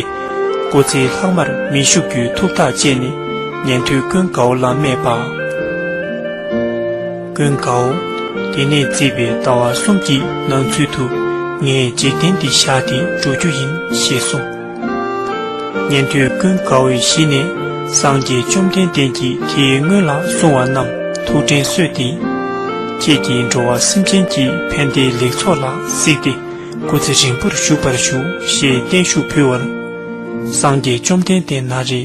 སྐུ་ཚེ་ལྷག་མར་མི་བཞུགས་རྒྱུའི་ཐུགས་ཐག་བཅད་ནས་ཉན་ཐོས་ཀུན་དགའ་བོ་ལ་སྨྲས་པ། ཀུན་དགའ་བོ། དེ་ནས་བརྩིས་པའི་ཟླ་བ་གསུམ་གྱི་ནང་ཚུད་དུ་ངས་འཇིག་རྟེན་འདི་བཞག་སྟེ་འགྲོ་རྒྱུ་ཡིན་ཞེས་གསུངས། ཉན་ཐོས་ཀུན་དགའ་བོས་གཞི་ནས་སངས་རྒྱས་བཅོམ་ལྡན་འདས་ཀྱིས་དེའི་སྔོན་ལ་གསུངས་པ་རྣམས་ཐུགས་དྲན་གསོས་ཏེ། ཁྱེད་ཀྱིས་འགྲོ་བ་སེམས་ཅན་གྱི་ཕན་བདེའི་ལེགས་ཚོགས་ལ་གཟིགས་ཏེ། སྐུ་ཚེ་རིང་པོར་བཞུགས་པར་ཞུ་ཞེས་བརྟན་བཞུགས་ཕུལ་བར། སངས་རྒྱས་བཅོམ་ལྡན་འདས་ན་རེ།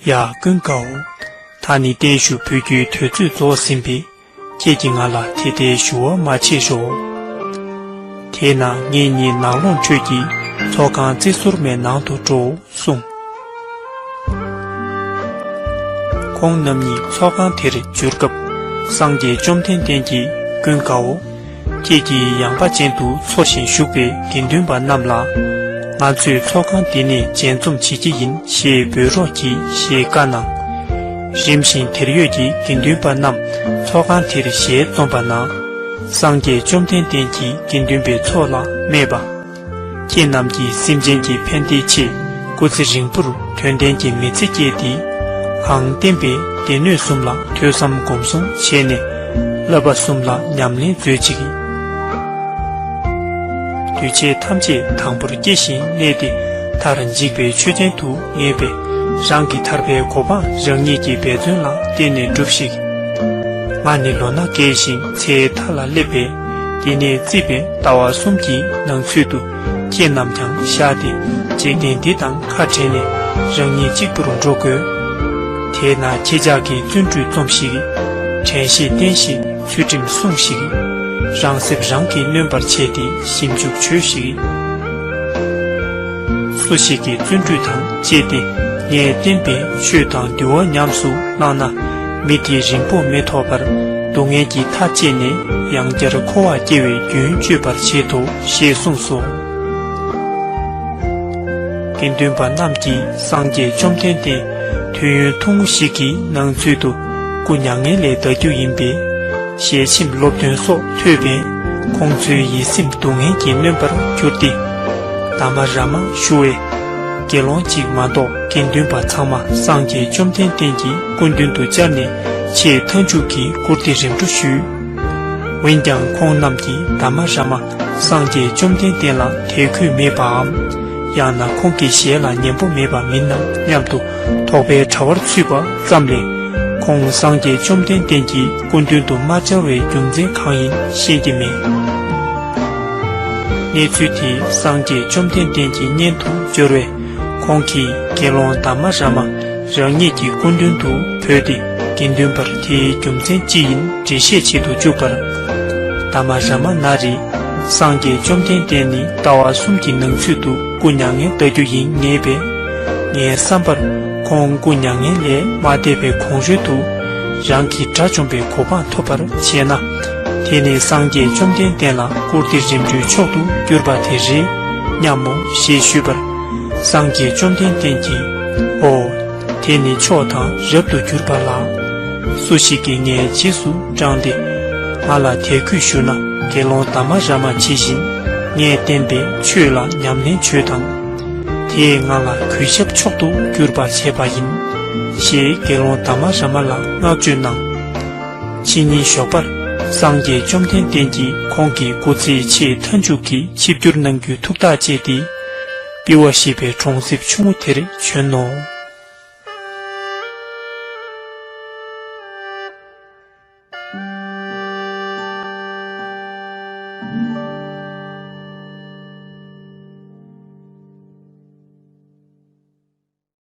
ཡ། ཀུན་དགའ་བོ། ད་ནི་བརྟན་བཞུགས་ཕུལ་རྒྱུའི་དུས་ཚོད་རྫོགས་ཟིན་པས། ཁྱེད་ཀྱིས་ང་ལ་དེ་ལྟའི་ཞུ་བ་མ་བྱེད་རོགས། དེས་ན་ངེད་གཉིས་ནགས་ཀློང་ཁྲོད་ཀྱི་ཚོགས་ཁང་རྩེ་ཟུར་མའི་ནང་དུ་འགྲོ་གསུངས། ཁོང་རྣམ་གཉིས་ཚོགས་ཁང་དེར་འབྱོར་སྐབས། སངས་རྒྱས་བཅོམ་ལྡན་འདས་ཀྱིས་ཀུན་དགའ་བོ། ཁྱེད་ཀྱིས་ཡངས་པ་ཅན་དུ་ཚོར་ཞིང་བཞུགས་པའི་དགེ་འདུན་པ་རྣམས་ལ། ང་ཚོས་ཚོགས་ཁང་འདི་ནས་མཇལ་འཛོམས་བྱེད་ཀྱི་ཡིན་ཞེས་འབོད་རོགས་གྱིས་ཞེས་བཀའ་གནང་། རིམ་བཞིན་དེར་ཡོད་ཀྱི་དགེ་འདུན་པ་རྣམས་ཚོགས་ཁང་དེར་ཞལ་འཛོམས་པ་ན། སངས་རྒྱས་བཅོམ་ལྡན་འདས་ཀྱིས་དགེ་འདུན་པའི་ཚོགས་ལ་སྨྲས་པ། ཁྱེད་རྣམས་ཀྱིས་སེམས་ཅན་གྱི་ཕན་བདེའི་ཆེད་སྐུ་ཚེ་རིང་པོར་དོན་ལྡན་གྱི་མི་ཚེ་བསྐྱལ་ཏེ། གང་བསྟན་པའི་སྡེ་སྣོད་གསུམ་ལ་ཐོས་བསམ་སྒོམ་གསུམ་བྱས་ནས། བསླབ་པ་གསུམ་ལ་ཉམས་ལེན་མཛོད་ཅིག། འདུས་བྱས་ཐམས་ཅད་དང་པོར་སྐྱེ་ཞིང་གནས་ཏེ། མཐར་འཇིག་པའི་ཆོས་ཅན་དུ་ངེས་པས། རང་གི་ཐར་པའི་གོ་འཕང་རང་ཉིད་ཀྱི་འབད་བརྩོན་ལ་བརྟེན་ནས་སྒྲུབས་ཤིག། ང་ནི་ལོ་ན་རྒས་ཤིང་ཚེ་མཐའ་ལ་སླེབས་པས། དེ་ནས་བརྩིས་པའི་ཟླ་བ་གསུམ་གྱི་ནང་ཚུད་དུ། ཁྱེད་རྣམས་ཀྱང་བཞག་སྟེ། འཇིག་རྟེན་འདི་དང་ཁ་བྲལ་ནས། རང་ཉིད་གཅིག་པུར་འགྲོ་དགོས། དེས་ན་ཁྱེད་ཅག་གིས་བརྩོན་འགྲུས་རྩོམས་ཤིག། དྲན་ཤེས་བསྟེན་ཞིང་ཚུལ་ཁྲིམས་སྲུངས་ཤིག། རང་སེམས་རང་གིས་གནོན་པར་བྱས་ཏེ་ཞིབ་འཇུག་བྱོས་ཤིག། སུ་ཞིག་གིས་བརྩོན་འགྲུས་དང་བཅས་ཏེ་ངས་བསྟན་པའི་ཆོས་དང་འདུལ་བ་ཉམས་སུ་བླངས་ན། མི་དེ་རིང་པོ་མི་ཐོགས་པར་སྡུག་བསྔལ་གྱི་མཐའ་བཅད་ནས་ཡང་བསྐྱར་འཁོར་བར་སྐྱེ་བའི་རྒྱུན་གཅོད་པར་བྱེད་དོ་ཞེས་གསུངས་སོ། དགེ་འདུན་པ་རྣམས་ཀྱིས་སངས་རྒྱས་བཅོམ་ལྡན་འདས་དུས་ཡུན་ཐུང་ངུ་ཞིག་གི་ནང་ཚུད་དུ་སྐུ་མྱ་ངན་ལས་འདའ་རྒྱུ་ཡིན་པས། ཞལ་ཆེམས་སློབ་སྟོན་སོགས་ཐོས་པས་ཁོང་ཚོའི་ཡིད་སེམས་སྡུག་བསྔལ་གྱིས་ནོན་པར་གྱུར་ཏེ། ད་མ་ར་མ་ཞུ་བས། དགེ་སློང་གཅིག་མ་གཏོགས་དགེ་འདུན་པ་ཚང་མ་སངས་རྒྱས་བཅོམ་ལྡན་འདས་ཀྱི་སྐུ་མདུན་དུ་བཅར་ནས་ཆེས་མཐའ་མཇུག་གི་བཀུར་སྟི་རིམ་གྲོ་ཞུས། འོན་ཀྱང་ཁོང་རྣམས་ཀྱིས་ད་མ་ར་མ་སངས་རྒྱས་བཅོམ་ལྡན་འདས་ལ་དད་གུས་མེད་པའམ། ཡང་ན་ཁོང་གི་ཞལ་ལ་ཉན་པོ་མེད་པ་མིན་ནམ་སྙམ་དུ་དོགས་པའི་དྲ་བར་ཚུད་པ་ཙམ་ལས། ཁོང་སངས་རྒྱས་བཅོམ་ལྡན་འདས་ཀྱི་སྐུ་མདུན་དུ་མ་བཅར་བའི་རྒྱུ་མཚན་གང་ཡིན་ཤེས་ཀྱི་མེད། གནས་ཚུལ་དེ་སངས་རྒྱས་བཅོམ་ལྡན་འདས་ཀྱི་སྙན་དུ་འབྱོར་བས། ཁོང་གིས་དགེ་སློང་ད་མ་ར་མ་རང་ཉིད་ཀྱི་སྐུ་མདུན་དུ་བོས་ཏེ། དགེ་འདུན་པར་དེའི་རྒྱུ་མཚན་ཅི་ཡིན་འགྲེལ་བཤད་བྱེད་དུ་བཅུག་པར། ད་མ་ར་མ་ན་རེ། སངས་རྒྱས་བཅོམ་ལྡན་འདས་ནི་ཟླ་བ་གསུམ་གྱི་ནང་ཚུད་དུ་སྐུ་མྱ་ངན་འདའ་རྒྱུ་ཡིན་ངེས་པས། ངའི་བསམ་པར་ཁོང་སྐུ་མྱ་ངན་ལས་མ་འདས་པའི་གོང་རོལ་དུ། རང་གི་དགྲ་བཅོམ་པའི་གོ་འཕང་ཐོབ་པར་བྱས་ན། དེ་ནི་སངས་རྒྱས་བཅོམ་ལྡན་འདས་ལ་བཀུར་སྟི་རིམ་གྲོའི་མཆོག་ཏུ་གྱུར་པ་དེ་རེད་སྙམ་མོ་ཞེས་ཞུས་པར། སངས་རྒྱས་བཅོམ་ལྡན་འདས་ཀྱིས། ཨོ། དེ་ནི་མཆོག་དང་རབ་ཏུ་གྱུར་པ་ལགས། སུ་ཞིག་གིས་ངའི་རྗེས་སུ་འབྲངས་ཏེ། ང་ལ་དད་གུས་ཞུ་ན། དགེ་སློང་ད་མ་ར་མ་ཇི་བཞིན་ངས་བསྟན་པའི་ཆོས་ལ་ཉམས་ལེན་བྱོས་དང་། དེས་ང་ལ་གུས་ཞབས་མཆོག་ཏུ་གྱུར་པ་བྱས་པ་ཡིན། ཞེས་དགེ་སློང་ད་མ་ར་མ་ལ་བསྔགས་བརྗོད་གནང་། ཕྱི་ཉིན་ཞོགས་པར། སངས་རྒྱས་བཅོམ་ལྡན་འདས་ཀྱིས་ཁོང་གི་སྐུ་ཚེའི་ཆེས་མཐའ་མཇུག་གི་ཆིབས་བསྒྱུར་གནང་རྒྱུའི་ཐུགས་ཐག་བཅད་དེ། པི་ཝ་ཞེས་པའི་གྲོང་གསེབ་ཆུང་ངུ་དེར་བྱོན་ནོ།